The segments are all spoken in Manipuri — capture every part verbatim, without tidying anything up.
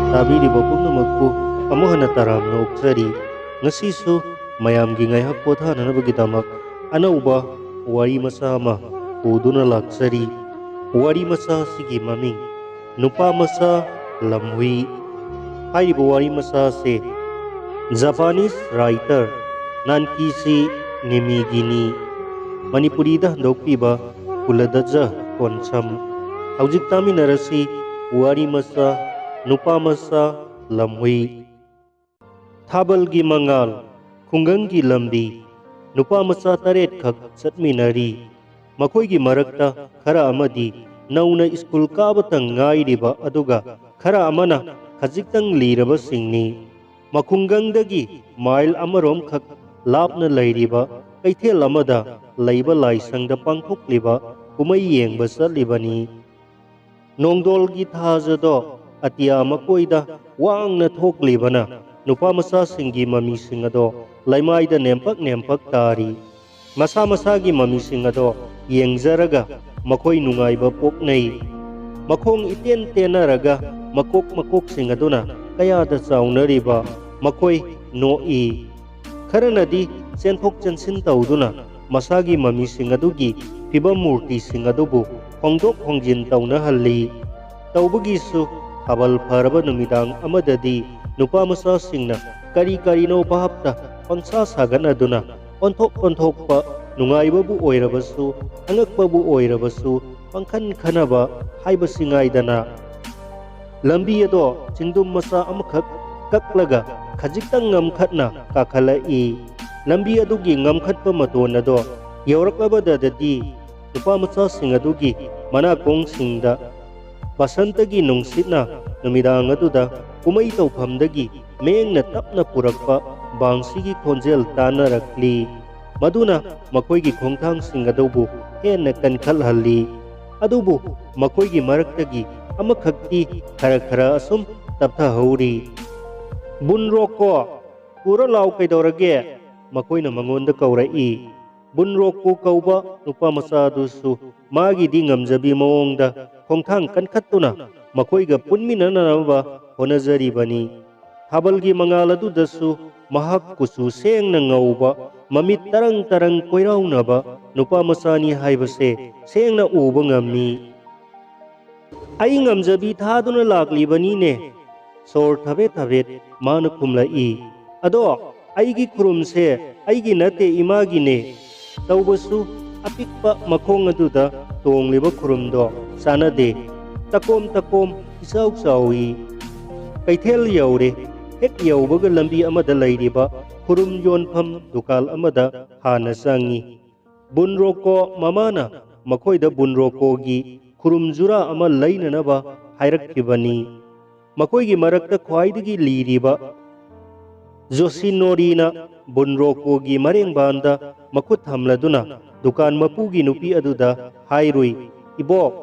ꯇꯥꯕꯤꯔꯤꯕ ꯄꯨꯝꯅꯃꯛꯄꯨ ꯑꯃꯨꯛ ꯍꯟꯅ ꯇꯔꯥꯝꯅ ꯑꯣꯛꯆꯔꯤ꯫ ꯉꯁꯤꯁꯨ ꯃꯌꯥꯝꯒꯤ ꯉꯥꯏꯍꯥꯛ ꯄꯣꯊꯥꯅꯅꯕꯒꯤꯗꯃꯛ ꯑꯅꯧꯕ ꯋꯥꯔꯤ ꯃꯆꯥ ꯑꯃ ꯄꯨꯗꯨꯅ ꯂꯥꯛꯆꯔꯤ꯫ ꯋꯥꯔꯤ ꯃꯆꯥ ꯑꯁꯤꯒꯤ ꯃꯃꯤꯡ ꯅꯨꯄꯥ ꯃꯆꯥ ꯂꯝꯍꯨꯏ꯫ ꯍꯥꯏꯔꯤꯕ ꯋꯥꯔꯤ ꯃꯆꯥ ꯑꯁꯤ Japanese writer ꯅꯥꯟꯀꯤꯁꯤ ꯅꯤꯃꯤꯒꯤꯅꯤ꯫ ꯃꯅꯤꯄꯨꯔꯤꯗ ꯍꯟꯗꯣꯛꯄꯤꯕ ꯀꯨꯂꯗꯖ ꯀꯣꯟꯁꯝ꯫ ꯍꯧꯖꯤꯛ ꯇꯥꯃꯤꯟꯅꯔꯁꯤ ꯋꯥꯔꯤ ꯃꯆꯥ ꯅꯨꯄꯥ ꯃꯆꯥ ꯂꯝꯍꯨꯏ꯫ ꯊꯥꯕꯜꯒꯤ ꯃꯉꯥꯜ, ꯈꯨꯡꯒꯪꯒꯤ ꯂꯝꯕꯤ꯫ ꯅꯨꯄꯥ ꯃꯆꯥ ꯇꯔꯦꯠꯈꯛ ꯆꯠꯃꯤꯟꯅꯔꯤ꯫ ꯃꯈꯣꯏꯒꯤ ꯃꯔꯛꯇ ꯈꯔ ꯑꯃꯗꯤ ꯅꯧꯅ ꯁ꯭ꯀꯨꯜ ꯀꯥꯕꯇ ꯉꯥꯏꯔꯤꯕ, ꯑꯗꯨꯒ ꯈꯔ ꯑꯃꯅ ꯈꯖꯤꯛꯇꯪ ꯂꯤꯔꯕꯁꯤꯡꯅꯤ꯫ ꯃꯈꯨꯡꯒꯪꯗꯒꯤ ꯃꯥꯏꯜ ꯑꯃꯔꯣꯝꯈꯛ ꯂꯥꯞꯅ ꯂꯩꯔꯤꯕ ꯀꯩꯊꯦꯜ ꯑꯃꯗ ꯂꯩꯕ ꯂꯥꯏꯁꯪꯗ ꯄꯥꯡꯊꯣꯛꯂꯤꯕ ꯀꯨꯝꯍꯩ ꯌꯦꯡꯕ ꯆꯠꯂꯤꯕꯅꯤ꯫ ꯅꯣꯡꯗꯣꯜꯒꯤ ꯊꯥꯖꯗꯣ ꯑꯇꯤꯌꯥ ꯃꯀꯣꯏꯗ ꯋꯥꯡꯅ ꯊꯣꯛꯂꯤꯕꯅ ꯅꯨꯄꯥ ꯃꯆꯥꯁꯤꯡꯒꯤ ꯃꯃꯤꯁꯤꯡ ꯑꯗꯣ ꯂꯩꯃꯥꯏꯗ ꯅꯦꯝꯄꯛ ꯅꯦꯝꯄꯛ ꯇꯥꯔꯤ꯫ ꯃꯁꯥ ꯃꯁꯥꯒꯤ ꯃꯃꯤꯁꯤꯡ ꯑꯗꯣ ꯌꯦꯡꯖꯔꯒ ꯃꯈꯣꯏ ꯅꯨꯡꯉꯥꯏꯕ ꯄꯣꯛꯅꯩ꯫ ꯃꯈꯣꯡ ꯏꯇꯦꯟ ꯇꯦꯟꯅꯔꯒ ꯃꯀꯣꯛ ꯃꯀꯣꯛꯁꯤꯡ ꯑꯗꯨꯅ ꯀꯌꯥꯗ ꯆꯥꯎꯅꯔꯤꯕ ꯃꯈꯣꯏ ꯅꯣꯛꯏ꯫ ꯈꯔꯅꯗꯤ ꯆꯦꯟꯊꯣꯛ ꯆꯦꯟꯁꯤꯟ ꯇꯧꯗꯨꯅ ꯃꯁꯥꯒꯤ ꯃꯃꯤꯁꯤꯡ ꯑꯗꯨꯒꯤ ꯐꯤꯕꯝ ꯃꯨꯔꯇꯤꯁꯤꯡ ꯑꯗꯨꯕꯨ ꯍꯣꯡꯗꯣꯛ ꯍꯣꯡꯖꯤꯟ ꯇꯧꯅꯍꯜꯂꯤ꯫ ꯇꯧꯕꯒꯤꯁꯨ ꯊꯥꯕꯜ ꯐꯔꯕ ꯅꯨꯃꯤꯗꯥꯡ ꯑꯃꯗꯗꯤ ꯅꯨꯄꯥ ꯃꯆꯥꯁꯤꯡꯅ ꯀꯔꯤ ꯀꯔꯤꯅꯣ ꯚꯥꯞꯇ ꯄꯪꯁꯥ ꯁꯥꯒꯠꯅꯗꯨꯅ ꯑꯣꯟꯊꯣꯛ ꯑꯣꯟꯊꯣꯛꯄ, ꯅꯨꯡꯉꯥꯏꯕꯕꯨ ꯑꯣꯏꯔꯕꯁꯨ ꯑꯉꯛꯄꯕꯨ ꯑꯣꯏꯔꯕꯁꯨ ꯄꯪꯈꯟ ꯈꯟꯅꯕ ꯍꯥꯏꯕꯁꯤ ꯉꯥꯏꯗꯅ꯫ ꯂꯝꯕꯤ ꯑꯗꯣ ꯆꯤꯡꯗꯨꯝ ꯃꯆꯥ ꯑꯃꯈꯛ ꯀꯛꯂꯒ ꯈꯖꯤꯛꯇꯪ ꯉꯝꯈꯠꯅ ꯀꯥꯈꯠꯂꯛꯏ꯫ ꯂꯝꯕꯤ ꯑꯗꯨꯒꯤ ꯉꯝꯈꯠꯄ ꯃꯇꯣꯟ ꯑꯗꯣ ꯌꯧꯔꯛꯂꯕꯗꯗꯤ ꯅꯨꯄꯥ ꯃꯆꯥꯁꯤꯡ ꯑꯗꯨꯒꯤ ꯃꯅꯥꯀꯣꯡꯁꯤꯡꯗ ꯕꯁꯟꯇꯒꯤ ꯅꯨꯡꯁꯤꯠꯅ ꯅꯨꯃꯤꯗꯥꯡ ꯑꯗꯨꯗ ꯀꯨꯝꯃꯩ ꯇꯧꯐꯝꯗꯒꯤ ꯃꯌꯦꯡꯅ ꯇꯞꯅ ꯄꯨꯔꯛꯄ ꯕꯥꯡꯁꯤꯒꯤ ꯈꯣꯟꯖꯦꯜ ꯇꯥꯅꯔꯛꯂꯤ꯫ ꯃꯗꯨꯅ ꯃꯈꯣꯏꯒꯤ ꯈꯣꯡꯊꯥꯡꯁꯤꯡ ꯑꯗꯨꯕꯨ ꯍꯦꯟꯅ ꯀꯟꯈꯠꯍꯜꯂꯤ꯫ ꯑꯗꯨꯕꯨ ꯃꯈꯣꯏꯒꯤ ꯃꯔꯛꯇꯒꯤ ꯑꯃꯈꯛꯇꯤ ꯈꯔ ꯈꯔ ꯑꯁꯨꯝ ꯇꯞꯊꯍꯧꯔꯤ꯫ "ꯕꯨꯟ ꯔꯣꯛꯀꯣ, ꯄꯨꯔ ꯂꯥꯎ, ꯀꯩꯗꯧꯔꯒꯦ?" ꯃꯈꯣꯏꯅ ꯃꯉꯣꯟꯗ ꯀꯧꯔꯛꯏ꯫ ꯕꯨꯟꯔꯣꯛꯀꯣ ꯀꯧꯕ ꯅꯨꯄꯥ ꯃꯆꯥ ꯑꯗꯨꯁꯨ ꯃꯥꯒꯤꯗꯤ ꯉꯝꯖꯕꯤ ꯃꯑꯣꯡꯗ ꯈꯣꯡꯊꯥꯡ ꯀꯟꯈꯠꯇꯨꯅ ꯃꯈꯣꯏꯒ ꯄꯨꯟꯃꯤꯟꯅꯅꯕ ꯍꯣꯠꯅꯖꯔꯤꯕꯅꯤ꯫ ꯊꯥꯕꯜꯒꯤ ꯃꯉꯥꯜ ꯑꯗꯨꯗꯁꯨ ꯃꯍꯥꯛ ꯀꯨꯆꯨ ꯁꯦꯡꯅ ꯉꯧꯕ, ꯃꯃꯤꯠ ꯇꯔꯪ ꯇꯔꯪ ꯀꯣꯏꯔꯥꯎꯅꯕ ꯅꯨꯄꯥ ꯃꯆꯥꯅꯤ ꯍꯥꯏꯕꯁꯦ ꯁꯦꯡꯅ ꯎꯕ ꯉꯝꯃꯤ꯫ "ꯑꯩ ꯉꯝꯖꯕꯤ ꯊꯥꯗꯨꯅ ꯂꯥꯛꯂꯤꯕꯅꯤꯅꯦ", ꯁꯣꯔ ꯊꯕꯦꯠ ꯊꯕꯦꯠ ꯃꯥꯅ ꯈꯨꯝꯂꯛꯏ꯫ "ꯑꯗꯣ ꯑꯩꯒꯤ ꯈꯨꯔꯨꯝꯁꯦ ꯑꯩꯒꯤ ꯅꯠꯇꯦ, ꯏꯃꯥꯒꯤꯅꯦ"꯫ ꯇꯧꯕꯁꯨ ꯑꯄꯤꯛꯄ ꯃꯈꯣꯡ ꯑꯗꯨꯗ ꯇꯣꯡꯂꯤꯕ ꯈꯨꯔꯨꯝꯗꯣ ꯆꯥꯅꯗꯦ꯫ ꯇꯀꯣꯝ ꯇꯀꯣꯝ ꯏꯆꯥꯎ ꯆꯥꯎꯏ꯫ ꯀꯩꯊꯦꯜ ꯌꯧꯔꯦ꯫ ꯍꯦꯛ ꯌꯧꯕꯒ ꯂꯝꯕꯤ ꯑꯃꯗ ꯂꯩꯔꯤꯕ ꯈꯨꯔꯨꯝ ꯌꯣꯟꯐꯝ ꯗꯨꯀꯥꯟ ꯑꯃꯗ ꯍꯥꯟꯅ ꯆꯪꯉꯤ꯫ ꯕꯨꯟꯔꯣꯀꯣ ꯃꯃꯥꯅ ꯃꯈꯣꯏꯗ ꯕꯨꯟꯔꯣꯀꯣꯒꯤ ꯈꯨꯔꯨꯝ ꯖꯨꯔꯥ ꯑꯃ ꯂꯩꯅꯅꯕ ꯍꯥꯏꯔꯛꯈꯤꯕꯅꯤ꯫ ꯃꯈꯣꯏꯒꯤ ꯃꯔꯛꯇ ꯈ꯭ꯋꯥꯏꯗꯒꯤ ꯂꯤꯔꯤꯕ ꯖꯣꯁꯤꯅꯣꯔꯤꯅ ꯕꯨꯟꯔꯣꯀꯣꯒꯤ ꯃꯔꯦꯡꯕꯥꯟꯗ ꯃꯈꯨꯠ ꯊꯝꯂꯗꯨꯅ ꯗꯨꯀꯥꯟ ꯃꯄꯨꯒꯤ ꯅꯨꯄꯤ ꯑꯗꯨꯗ ꯍꯥꯏꯔꯨꯏ, "ꯏꯕꯣꯛ,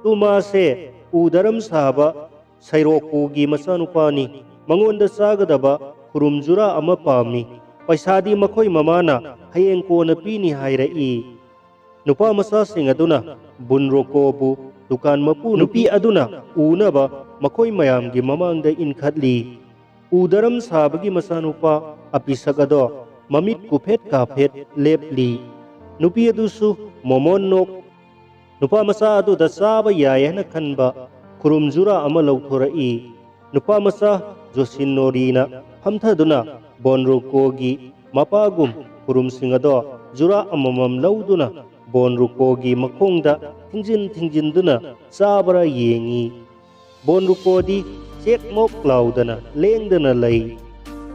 ꯇꯨ ꯃꯥꯁꯦ ꯎ ꯗꯔꯝ ꯁꯥꯕ ꯁꯩꯔꯣꯛꯀꯣꯒꯤ ꯃꯆꯥꯅꯨꯄꯥꯅꯤ꯫ ꯃꯉꯣꯟꯗ ꯆꯥꯒꯗꯕ ꯈꯨꯔꯨꯝ ꯖꯨꯔꯥ ꯑꯃ ꯄꯥꯝꯃꯤ꯫ ꯄꯩꯁꯥꯗꯤ ꯃꯈꯣꯏ ꯃꯃꯥꯅ ꯍꯌꯦꯡ ꯀꯣꯟꯅ ꯄꯤꯅꯤ ꯍꯥꯏꯔꯛꯏ"꯫ ꯅꯨꯄꯥ ꯃꯆꯥꯁꯤꯡ ꯑꯗꯨꯅ ꯕꯨꯟꯔꯣꯀꯣꯕꯨ ꯗꯨꯀꯥꯟ ꯃꯄꯨ ꯅꯨꯄꯤ ꯑꯗꯨꯅ ꯎꯅꯕ ꯃꯈꯣꯏ ꯃꯌꯥꯝꯒꯤ ꯃꯃꯥꯡꯗ ꯏꯟꯈꯠꯂꯤ꯫ ꯎ ꯗꯔꯝ ꯁꯥꯕꯒꯤ ꯃꯆꯥꯅꯨꯄꯥ ꯑꯄꯤꯁꯛ ꯑꯗꯣ ꯃꯃꯤꯠ ꯀꯨꯐꯦꯠ ꯀꯥꯐꯦꯠ ꯂꯦꯞꯂꯤ꯫ ꯅꯨꯄꯤ ꯑꯗꯨꯁꯨ ꯃꯣꯃꯣꯟ ꯅꯣꯛ ꯅꯨꯄꯥ ꯃꯆꯥ ꯑꯗꯨꯗ ꯆꯥꯕ ꯌꯥꯏ ꯍꯥꯏꯅ ꯈꯟꯕ ꯈꯨꯔꯨꯝ ꯖꯨꯔꯥ ꯑꯃ ꯂꯧꯊꯣꯔꯛꯏ꯫ ꯅꯨꯄꯥ ꯃꯆꯥ ꯖꯣꯁꯤꯅꯣꯔꯤꯅ ꯐꯝꯊꯗꯨꯅ ꯕꯣꯟꯔꯨꯀꯣꯒꯤ ꯃꯄꯥꯒꯨꯝ ꯈꯨꯔꯨꯝꯁꯤꯡ ꯑꯗꯣ ꯖꯨꯔꯥ ꯑꯃꯃꯝ ꯂꯧꯗꯨꯅ ꯕꯣꯟꯔꯨꯀꯣꯒꯤ ꯃꯈꯣꯡꯗ ꯊꯤꯡꯖꯤꯟ ꯊꯤꯡꯖꯤꯟꯗꯨꯅ ꯆꯥꯕ꯭ꯔꯥ ꯌꯦꯡꯉꯤ꯫ ꯕꯣꯟꯔꯨꯀꯣꯗꯤ ꯆꯦꯛ ꯃꯣꯛ ꯂꯥꯎꯗꯅ ꯂꯦꯡꯗꯅ ꯂꯩ꯫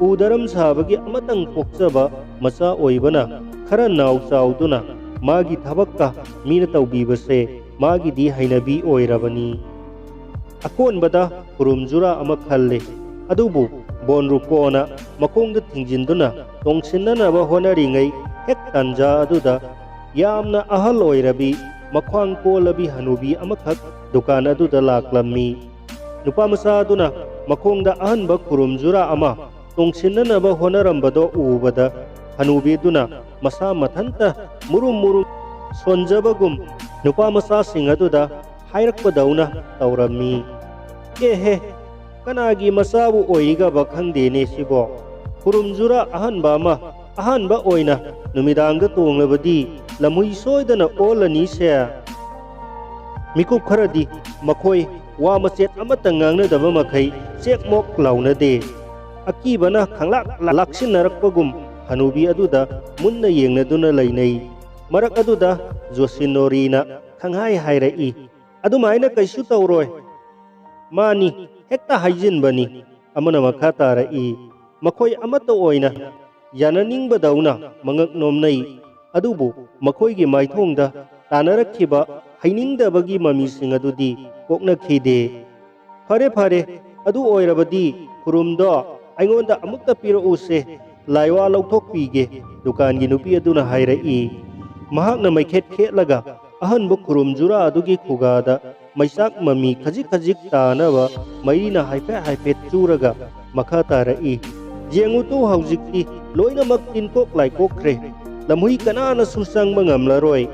ꯎ ꯗꯔꯝ ꯁꯥꯕꯒꯤ ꯑꯃꯇꯪ ꯄꯣꯛꯆꯕ ꯃꯆꯥ ꯑꯣꯏꯕꯅ ꯈꯔ ꯅꯥꯎ ꯆꯥꯎꯗꯨꯅ ꯃꯥꯒꯤ ꯊꯕꯛꯀ ꯃꯤꯅ ꯇꯧꯕꯤꯕꯁꯦ ꯃꯥꯒꯤꯗꯤ ꯍꯩꯅꯕꯤ ꯑꯣꯏꯔꯕꯅꯤ꯫ ꯑꯀꯣꯟꯕꯗ ꯈꯨꯔꯨꯝ ꯖꯨꯔꯥ ꯑꯃ ꯈꯜꯂꯦ꯫ ꯑꯗꯨꯕꯨ ꯕꯣꯟꯔꯨꯀꯣꯅ ꯃꯈꯣꯡꯗ ꯊꯤꯡꯖꯤꯟꯗꯨꯅ ꯇꯣꯡꯁꯤꯟꯅꯅꯕ ꯍꯣꯠꯅꯔꯤꯉꯩ ꯍꯦꯛ ꯇꯥꯟꯖꯥ ꯑꯗꯨꯗ ꯌꯥꯝꯅ ꯑꯍꯜ ꯑꯣꯏꯔꯕꯤ, ꯃꯈ꯭ꯋꯥꯡ ꯀꯣꯜꯂꯕꯤ ꯍꯅꯨꯕꯤ ꯑꯃꯈꯛ ꯗꯨꯀꯥꯟ ꯑꯗꯨꯗ ꯂꯥꯛꯂꯝꯃꯤ꯫ ꯅꯨꯄꯥ ꯃꯆꯥ ꯑꯗꯨꯅ ꯃꯈꯣꯡꯗ ꯑꯍꯟꯕ ꯈꯨꯔꯨꯝ ꯖꯨꯔꯥ ꯑꯃ ꯇꯣꯡꯁꯤꯟꯅꯅꯕ ꯍꯣꯠꯅꯔꯝꯕꯗꯣ ꯎꯕꯗ ꯍꯅꯨꯕꯤꯗꯨꯅ ꯃꯁꯥ ꯃꯊꯟꯇ ꯃꯨꯔꯨꯝ ꯃꯨꯔꯨꯝ ꯁꯣꯟꯖꯕꯒꯨꯝ ꯅꯨꯄꯥ ꯃꯆꯥꯁꯤꯡ ꯑꯗꯨꯗ ꯍꯥꯏꯔꯛꯄꯗꯧꯅ ꯇꯧꯔꯝꯃꯤ꯫ "ꯑꯦꯍꯦ, ꯀꯅꯥꯒꯤ ꯃꯆꯥꯕꯨ ꯑꯣꯏꯔꯤꯒꯕ ꯈꯪꯗꯦꯅꯦ ꯁꯤꯕꯣ? ꯈꯨꯔꯨꯝꯖꯨꯔꯥ ꯑꯍꯟꯕ ꯑꯃ ꯑꯍꯥꯟꯕ ꯑꯣꯏꯅ ꯅꯨꯃꯤꯗꯥꯡꯗ ꯇꯣꯡꯂꯕꯗꯤ ꯂꯝꯍꯨꯏ ꯁꯣꯏꯗꯅ ꯑꯣꯜꯂꯅꯤꯁꯦ!" ꯃꯤꯀꯨꯞ ꯈꯔꯗꯤ ꯃꯈꯣꯏ ꯋꯥ ꯃꯆꯦꯠ ꯑꯃꯠꯇ ꯉꯥꯡꯅꯗꯕ ꯃꯈꯩ ꯆꯦꯛꯃꯣꯛ ꯂꯥꯎꯅꯗꯦ꯫ ꯑꯀꯤꯕꯅ ꯈꯪꯂꯥꯛ ꯂꯥꯛꯁꯤꯟꯅꯔꯛꯄꯒꯨꯝ ꯍꯅꯨꯕꯤ ꯑꯗꯨꯗ ꯃꯨꯟꯅ ꯌꯦꯡꯅꯗꯨꯅ ꯂꯩꯅꯩ꯫ ꯃꯔꯛ ꯑꯗꯨꯗ ꯖꯣꯁꯤꯅꯣꯔꯤꯅ ꯈꯪꯍꯥꯏ ꯍꯥꯏꯔꯛꯏ, "ꯑꯗꯨꯃꯥꯏꯅ ꯀꯩꯁꯨ ꯇꯧꯔꯣꯏ꯫ ꯃꯥꯅꯤ, ꯍꯦꯛꯇ ꯍꯥꯏꯖꯤꯟꯕꯅꯤ," ꯑꯃꯅ ꯃꯈꯥ ꯇꯥꯔꯛꯏ꯫ ꯃꯈꯣꯏ ꯑꯃꯠꯇ ꯑꯣꯏꯅ ꯌꯥꯅꯅꯤꯡꯕꯗꯧꯅ ꯃꯉꯛ ꯅꯣꯝꯅꯩ꯫ ꯑꯗꯨꯕꯨ ꯃꯈꯣꯏꯒꯤ ꯃꯥꯏꯊꯣꯡꯗ ꯇꯥꯅꯔꯛꯈꯤꯕ ꯍꯩꯅꯤꯡꯗꯕꯒꯤ ꯃꯃꯤꯁꯤꯡ ꯑꯗꯨꯗꯤ ꯀꯣꯛꯅꯈꯤꯗꯦ꯫ "ꯐꯔꯦ, ꯐꯔꯦ, ꯑꯗꯨ ꯑꯣꯏꯔꯕꯗꯤ ꯈꯨꯔꯨꯝꯗꯣ ꯑꯩꯉꯣꯟꯗ ꯑꯃꯨꯛꯇ ꯄꯤꯔꯛꯎꯁꯦ, ꯂꯥꯏꯋꯥ ꯂꯧꯊꯣꯛꯄꯤꯒꯦ," ꯗꯨꯀꯥꯟꯒꯤ ꯅꯨꯄꯤ ꯑꯗꯨꯅ ꯍꯥꯏꯔꯛꯏ꯫ ꯃꯍꯥꯛꯅ ꯃꯩꯈꯦꯠ ꯈꯦꯠꯂꯒ ꯑꯍꯟꯕ ꯈꯨꯔꯨꯝ ꯖꯨꯔꯥ ꯑꯗꯨꯒꯤ ꯈꯨꯒꯥꯗ ꯃꯩꯆꯥꯛ ꯃꯃꯤ ꯈꯖꯤꯛ ꯈꯖꯤꯛ ꯇꯥꯅꯕ ꯃꯩꯔꯤꯅ ꯍꯥꯏꯐꯦꯠ ꯍꯥꯏꯐꯦꯠ ꯆꯨꯔꯒ ꯃꯈꯥ ꯇꯥꯔꯛꯏ, "ꯌꯦꯡꯉꯨ ꯇꯨ, ꯍꯧꯖꯤꯛꯇꯤ ꯂꯣꯏꯅꯃꯛ ꯇꯤꯟꯀꯣꯛ ꯂꯥꯏꯀꯣꯛꯈ꯭ꯔꯦ꯫ ꯂꯝꯍꯨꯏ ꯀꯅꯥꯅꯁꯨ ꯆꯪꯕ ꯉꯝꯂꯔꯣꯏ꯫"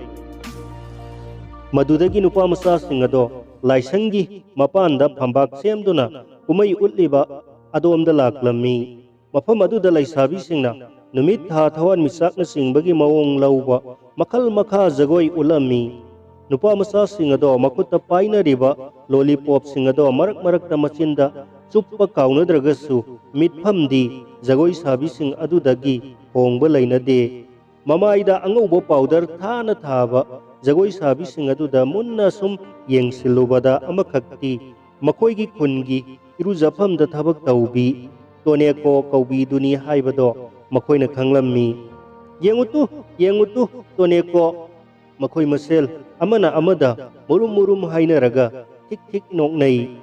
ꯃꯗꯨꯗꯒꯤ ꯅꯨꯄꯥ ꯃꯆꯥꯁꯤꯡ ꯑꯗꯣ ꯂꯥꯏꯁꯪꯒꯤ ꯃꯄꯥꯟꯗ ꯐꯝꯕꯥꯛ ꯁꯦꯝꯗꯨꯅ ꯀꯨꯝꯍꯩ ꯎꯠꯂꯤꯕ ꯑꯗꯣꯝꯗ ꯂꯥꯛꯂꯝꯃꯤ꯫ ꯃꯐꯝ ꯑꯗꯨꯗ ꯂꯩꯁꯥꯕꯤꯁꯤꯡꯅ ꯅꯨꯃꯤꯠ, ꯊꯥ, ꯊꯋꯥꯟꯃꯤꯆꯥꯛꯅꯆꯤꯡꯕꯒꯤ ꯃꯑꯣꯡ ꯂꯧꯕ ꯃꯈꯜ ꯃꯈꯥ ꯖꯒꯣꯏ ꯎꯠꯂꯝꯃꯤ꯫ ꯅꯨꯄꯥ ꯃꯆꯥꯁꯤꯡ ꯑꯗꯣ ꯃꯈꯨꯠꯇ ꯄꯥꯏꯅꯔꯤꯕ ꯂꯣꯂꯤꯄꯣꯞꯁꯤꯡ ꯑꯗꯣ ꯃꯔꯛ ꯃꯔꯛꯇ ꯃꯆꯤꯟꯗ ꯆꯨꯞꯄ ꯀꯥꯎꯅꯗ꯭ꯔꯒꯁꯨ ꯃꯤꯠꯐꯝꯗꯤ ꯖꯒꯣꯏ ꯁꯥꯕꯤꯁꯤꯡ ꯑꯗꯨꯗꯒꯤ ꯍꯣꯡꯕ ꯂꯩꯅꯗꯦ꯫ ꯃꯃꯥꯏꯗ ꯑꯉꯧꯕ ꯄꯥꯎꯗꯔ ꯊꯥꯅ ꯊꯥꯕ ꯖꯒꯣꯏ ꯁꯥꯕꯤꯁꯤꯡ ꯑꯗꯨꯗ ꯃꯨꯟꯅ ꯁꯨꯝ ꯌꯦꯡꯁꯤꯜꯂꯨꯕꯗ ꯑꯃꯈꯛꯇꯤ ꯃꯈꯣꯏꯒꯤ ꯈꯨꯟꯒꯤ ꯏꯔꯨꯖꯐꯝꯗ ꯊꯕꯛ ꯇꯧꯕꯤ ꯇꯣꯅꯦꯀꯣ ꯀꯧꯕꯤꯗꯨꯅꯤ ꯍꯥꯏꯕꯗꯣ ꯃꯈꯣꯏꯅ ꯈꯪꯂꯝꯃꯤ꯫ "ꯌꯦꯡꯉꯨ ꯇꯨ, ꯌꯦꯡꯉꯨ ꯇꯨ, ꯇꯣꯅꯦꯀꯣ!" ꯃꯈꯣꯏ ꯃꯁꯦꯜ ꯑꯃꯅ ꯑꯃꯗ ꯃꯨꯔꯨꯝ ꯃꯨꯔꯨꯝ ꯍꯥꯏꯅꯔꯒ ꯊꯤꯛ ꯊꯤꯛ ꯅꯣꯛꯅꯩ꯫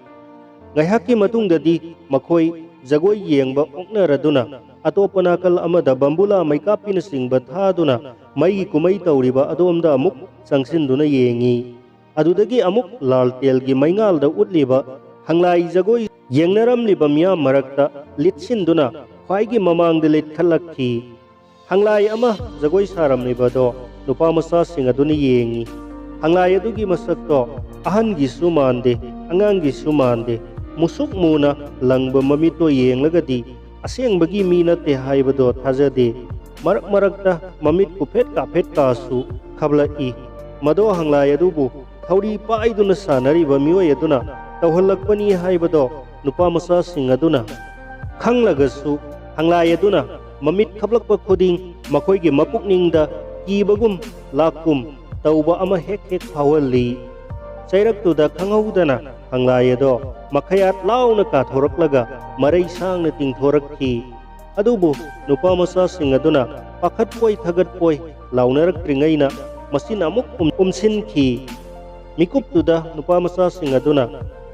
ꯉꯥꯏꯍꯥꯛꯀꯤ ꯃꯇꯨꯡꯗꯗꯤ ꯃꯈꯣꯏ ꯖꯒꯣꯏ ꯌꯦꯡꯕ ꯑꯣꯛꯅꯔꯗꯨꯅ ꯑꯇꯣꯞꯄ ꯅꯥꯀꯜ ꯑꯃꯗ ꯕꯝꯕꯨꯂꯥ ꯃꯩꯀꯥꯞꯄꯤꯅꯆꯤꯡꯕ ꯊꯥꯗꯨꯅ ꯃꯩꯒꯤ ꯀꯨꯝꯍꯩ ꯇꯧꯔꯤꯕ ꯑꯗꯣꯝꯗ ꯑꯃꯨꯛ ꯆꯪꯁꯤꯟꯗꯨꯅ ꯌꯦꯡꯉꯤ꯫ ꯑꯗꯨꯗꯒꯤ ꯑꯃꯨꯛ ꯂꯥꯜꯇꯦꯜꯒꯤ ꯃꯩꯉꯥꯜꯗ ꯎꯠꯂꯤꯕ ꯍꯪꯂꯥꯏ ꯖꯒꯣꯏ ꯌꯦꯡꯅꯔꯝꯂꯤꯕ ꯃꯤꯌꯥꯝ ꯃꯔꯛꯇ ꯂꯤꯠꯁꯤꯟꯗꯨꯅ ꯈ꯭ꯋꯥꯏꯒꯤ ꯃꯃꯥꯡꯗ ꯂꯤꯠꯈꯠꯂꯛꯈꯤ꯫ ꯍꯪꯂꯥꯏ ꯑꯃ ꯖꯒꯣꯏ ꯁꯥꯔꯝꯂꯤꯕꯗꯣ ꯅꯨꯄꯥ ꯃꯆꯥꯁꯤꯡ ꯑꯗꯨꯅ ꯌꯦꯡꯉꯤ꯫ ꯍꯪꯂꯥꯏ ꯑꯗꯨꯒꯤ ꯃꯁꯛꯇꯣ ꯑꯍꯟꯒꯤꯁꯨ ꯃꯥꯟꯗꯦ, ꯑꯉꯥꯡꯒꯤꯁꯨ ꯃꯥꯟꯗꯦ, ꯃꯨꯁꯨꯛ ꯃꯨꯅ ꯂꯪꯕ ꯃꯃꯤꯠꯇꯣ ꯌꯦꯡꯂꯒꯗꯤ ꯑꯁꯦꯡꯕꯒꯤ ꯃꯤ ꯅꯠꯇꯦ ꯍꯥꯏꯕꯗꯣ ꯊꯥꯖꯗꯦ꯫ ꯃꯔꯛ ꯃꯔꯛꯇ ꯃꯃꯤꯠ ꯀꯨꯐꯦꯠ ꯀꯥꯐꯦꯠ ꯀꯥꯁꯨ ꯈꯞꯂꯛꯏ꯫ ꯃꯗꯣ ꯍꯪꯂꯥꯏ ꯑꯗꯨꯕꯨ ꯊꯧꯔꯤ ꯄꯥꯏꯗꯨꯅ ꯁꯥꯟꯅꯔꯤꯕ ꯃꯤꯑꯣꯏ ꯑꯗꯨꯅ ꯇꯧꯍꯜꯂꯛꯄꯅꯤ ꯍꯥꯏꯕꯗꯣ ꯅꯨꯄꯥ ꯃꯆꯥꯁꯤꯡ ꯑꯗꯨꯅ ꯈꯪꯂꯒꯁꯨ, ꯍꯪꯂꯥꯏ ꯑꯗꯨꯅ ꯃꯃꯤꯠ ꯈꯞꯂꯛꯄ ꯈꯨꯗꯤꯡ ꯃꯈꯣꯏꯒꯤ ꯃꯄꯨꯛꯅꯤꯡꯗ ꯀꯤꯕꯒꯨꯝ ꯂꯥꯛꯀꯨꯝ ꯇꯧꯕ ꯑꯃ ꯍꯦꯛ ꯍꯦꯛ ꯐꯥꯎꯍꯜꯂꯤ꯫ ꯆꯩꯔꯛꯇꯨꯗ ꯈꯪꯍꯧꯗꯅ ꯍꯪꯂꯥꯏ ꯑꯗꯣ ꯃꯈꯌꯥꯠ ꯂꯥꯎꯅ ꯀꯥꯊꯣꯔꯛꯂꯒ ꯃꯔꯩ ꯁꯥꯡꯅ ꯇꯤꯡꯊꯣꯔꯛꯈꯤ꯫ ꯑꯗꯨꯕꯨ ꯅꯨꯄꯥ ꯃꯆꯥꯁꯤꯡ ꯑꯗꯨꯅ ꯄꯥꯈꯠꯄꯣꯏ ꯊꯒꯠꯄꯣꯏ ꯂꯥꯎꯅꯔꯛꯇ꯭ꯔꯤꯉꯩꯅ ꯃꯆꯤꯟ ꯑꯃꯨꯛ ꯎꯝ-, ꯎꯝꯁꯤꯟꯈꯤ꯫ ꯃꯤꯀꯨꯞꯇꯨꯗ ꯅꯨꯄꯥ ꯃꯆꯥꯁꯤꯡ ꯑꯗꯨꯅ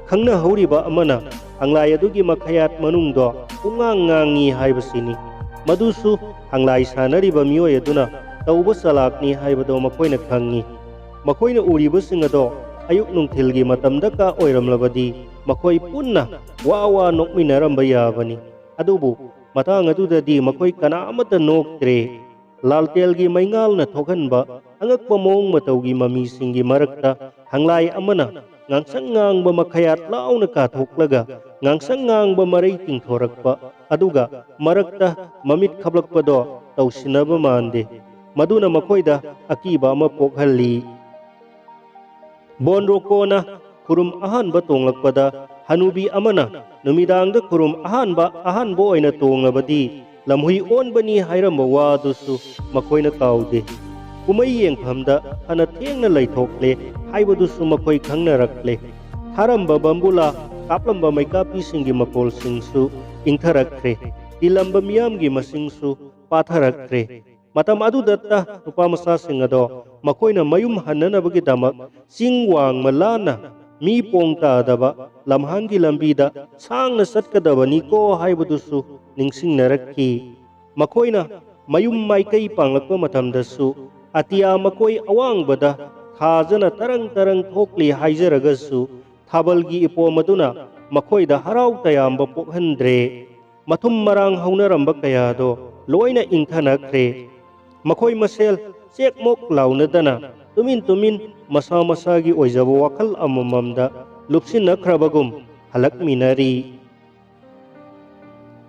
ꯈꯪꯅꯍꯧꯔꯤꯕ ꯑꯃꯅ ꯍꯪꯂꯥꯏ ꯑꯗꯨꯒꯤ ꯃꯈꯌꯥꯠ ꯃꯅꯨꯡꯗꯣ ꯄꯨꯡꯉꯥꯡ ꯉꯥꯡꯉꯤ ꯍꯥꯏꯕꯁꯤꯅꯤ꯫ ꯃꯗꯨꯁꯨ ꯍꯪꯂꯥꯏ ꯁꯥꯟꯅꯔꯤꯕ ꯃꯤꯑꯣꯏ ꯑꯗꯨꯅ ꯇꯧꯕ ꯆꯂꯥꯛꯅꯤ ꯍꯥꯏꯕꯗꯣ ꯃꯈꯣꯏꯅ ꯈꯪꯉꯤ꯫ ꯃꯈꯣꯏꯅ ꯎꯔꯤꯕꯁꯤꯡ ꯑꯗꯣ ꯑꯌꯨꯛ ꯅꯨꯡꯊꯤꯜꯒꯤ ꯃꯇꯝꯗꯀ ꯑꯣꯏꯔꯝꯂꯕꯗꯤ ꯃꯈꯣꯏ ꯄꯨꯟꯅ ꯋꯥ ꯋꯥ ꯅꯣꯛꯃꯤꯟꯅꯔꯝꯕ ꯌꯥꯕꯅꯤ꯫ ꯑꯗꯨꯕꯨ ꯃꯇꯥꯡ ꯑꯗꯨꯗꯗꯤ ꯃꯈꯣꯏ ꯀꯅꯥ ꯑꯃꯠꯇ ꯅꯣꯛꯇ꯭ꯔꯦ꯫ ꯂꯥꯜꯇꯦꯜꯒꯤ ꯃꯩꯉꯥꯜꯅ ꯊꯣꯛꯍꯟꯕ ꯑꯉꯛꯄ ꯃꯑꯣꯡ ꯃꯇꯧꯒꯤ ꯃꯃꯤꯁꯤꯡꯒꯤ ꯃꯔꯛꯇ ꯍꯪꯂꯥꯏ ꯑꯃꯅ ꯉꯥꯡꯁꯪ ꯉꯥꯡꯕ ꯃꯈꯌꯥꯠ ꯂꯥꯎꯅ ꯀꯥꯊꯣꯛꯂꯒ ꯉꯥꯡꯁꯪ ꯉꯥꯡꯕ ꯃꯔꯩ ꯇꯤꯡꯊꯣꯔꯛꯄ, ꯑꯗꯨꯒ ꯃꯔꯛꯇ ꯃꯃꯤꯠ ꯈꯞꯂꯛꯄꯗꯣ ꯇꯧꯁꯤꯟꯅꯕ ꯃꯥꯟꯗꯦ꯫ ꯃꯗꯨꯅ ꯃꯈꯣꯏꯗ ꯑꯀꯤꯕ ꯑꯃ ꯄꯣꯛꯍꯜꯂꯤ꯫ ꯕꯣꯟ ꯔꯣꯀꯣꯅ ꯈꯨꯔꯨꯝ ꯑꯍꯥꯟꯕ ꯇꯣꯡꯂꯛꯄꯗ ꯍꯅꯨꯕꯤ ꯑꯃꯅ ꯅꯨꯃꯤꯗꯥꯡꯗ ꯈꯨꯔꯨꯝ ꯑꯍꯥꯟꯕ, ꯑꯍꯥꯟꯕ ꯑꯣꯏꯅ ꯇꯣꯡꯂꯕꯗꯤ ꯂꯝꯍꯨꯏ ꯑꯣꯟꯕꯅꯤ ꯍꯥꯏꯔꯝꯕ ꯋꯥꯗꯨꯁꯨ ꯃꯈꯣꯏꯅ ꯀꯥꯎꯗꯦ꯫ ꯀꯨꯝꯍꯩ ꯌꯦꯡꯐꯝꯗ ꯐꯅ ꯊꯦꯡꯅ ꯂꯩꯊꯣꯛꯂꯦ ꯍꯥꯏꯕꯗꯨꯁꯨ ꯃꯈꯣꯏ ꯈꯪꯅꯔꯛꯂꯦ꯫ ꯊꯥꯔꯝꯕ ꯕꯝꯕꯨꯂꯥ, ꯀꯥꯞꯂꯝꯕ ꯃꯩꯀꯥꯞꯄꯤꯁꯤꯡꯒꯤ ꯃꯈꯣꯜꯁꯤꯡꯁꯨ ꯏꯪꯊꯔꯛꯈ꯭ꯔꯦ꯫ ꯇꯤꯜꯂꯝꯕ ꯃꯤꯌꯥꯝꯒꯤ ꯃꯁꯤꯡꯁꯨ ꯄꯥꯊꯔꯛꯈ꯭ꯔꯦ꯫ ꯃꯇꯝ ꯑꯗꯨꯗꯇ ꯅꯨꯄꯥ ꯃꯆꯥꯁꯤꯡ ꯑꯗꯣ ꯃꯈꯣꯏꯅ ꯃꯌꯨꯝ ꯍꯟꯅꯅꯕꯒꯤꯗꯃꯛ ꯆꯤꯡ ꯋꯥꯡꯃ ꯂꯥꯟꯅ ꯃꯤ ꯄꯣꯡ ꯇꯥꯗꯕ ꯂꯝꯍꯥꯡꯒꯤ ꯂꯝꯕꯤꯗ ꯁꯥꯡꯅ ꯆꯠꯀꯗꯕꯅꯤꯀꯣ ꯍꯥꯏꯕꯗꯨꯁꯨ ꯅꯤꯡꯁꯤꯡꯅꯔꯛꯈꯤ꯫ ꯃꯈꯣꯏꯅ ꯃꯌꯨꯝ ꯃꯥꯏꯀꯩ ꯄꯥꯡꯂꯛꯄ ꯃꯇꯝꯗꯁꯨ ꯑꯇꯤꯌꯥ ꯃꯀꯣꯏ ꯑꯋꯥꯡꯕꯗ ꯊꯥꯖꯅ ꯇꯔꯪ ꯇꯔꯪ ꯊꯣꯛꯂꯤ ꯍꯥꯏꯖꯔꯒꯁꯨ ꯊꯥꯕꯜꯒꯤ ꯏꯄꯣꯝ ꯑꯗꯨꯅ ꯃꯈꯣꯏꯗ ꯍꯔꯥꯎ ꯇꯌꯥꯝꯕ ꯄꯣꯛꯍꯟꯗ꯭ꯔꯦ꯫ ꯃꯊꯨꯝ ꯃꯔꯥꯡ ꯍꯧꯅꯔꯝꯕ ꯀꯌꯥꯗꯣ ꯂꯣꯏꯅ ꯏꯪꯊꯅꯈ꯭ꯔꯦ꯫ ꯃꯈꯣꯏ ꯃꯁꯦꯜ ꯆꯦꯛꯃꯣꯛ ꯂꯥꯎꯅꯗꯅ ꯇꯨꯃꯤꯟ ꯇꯨꯃꯤꯟ ꯃꯁꯥ ꯃꯁꯥꯒꯤ ꯑꯣꯏꯖꯕ ꯋꯥꯈꯜ ꯑꯃꯃꯝꯗ ꯂꯨꯞꯁꯤꯟꯅꯈ꯭ꯔꯕꯒꯨꯝ ꯍꯜꯂꯛꯃꯤꯟꯅꯔꯤ꯫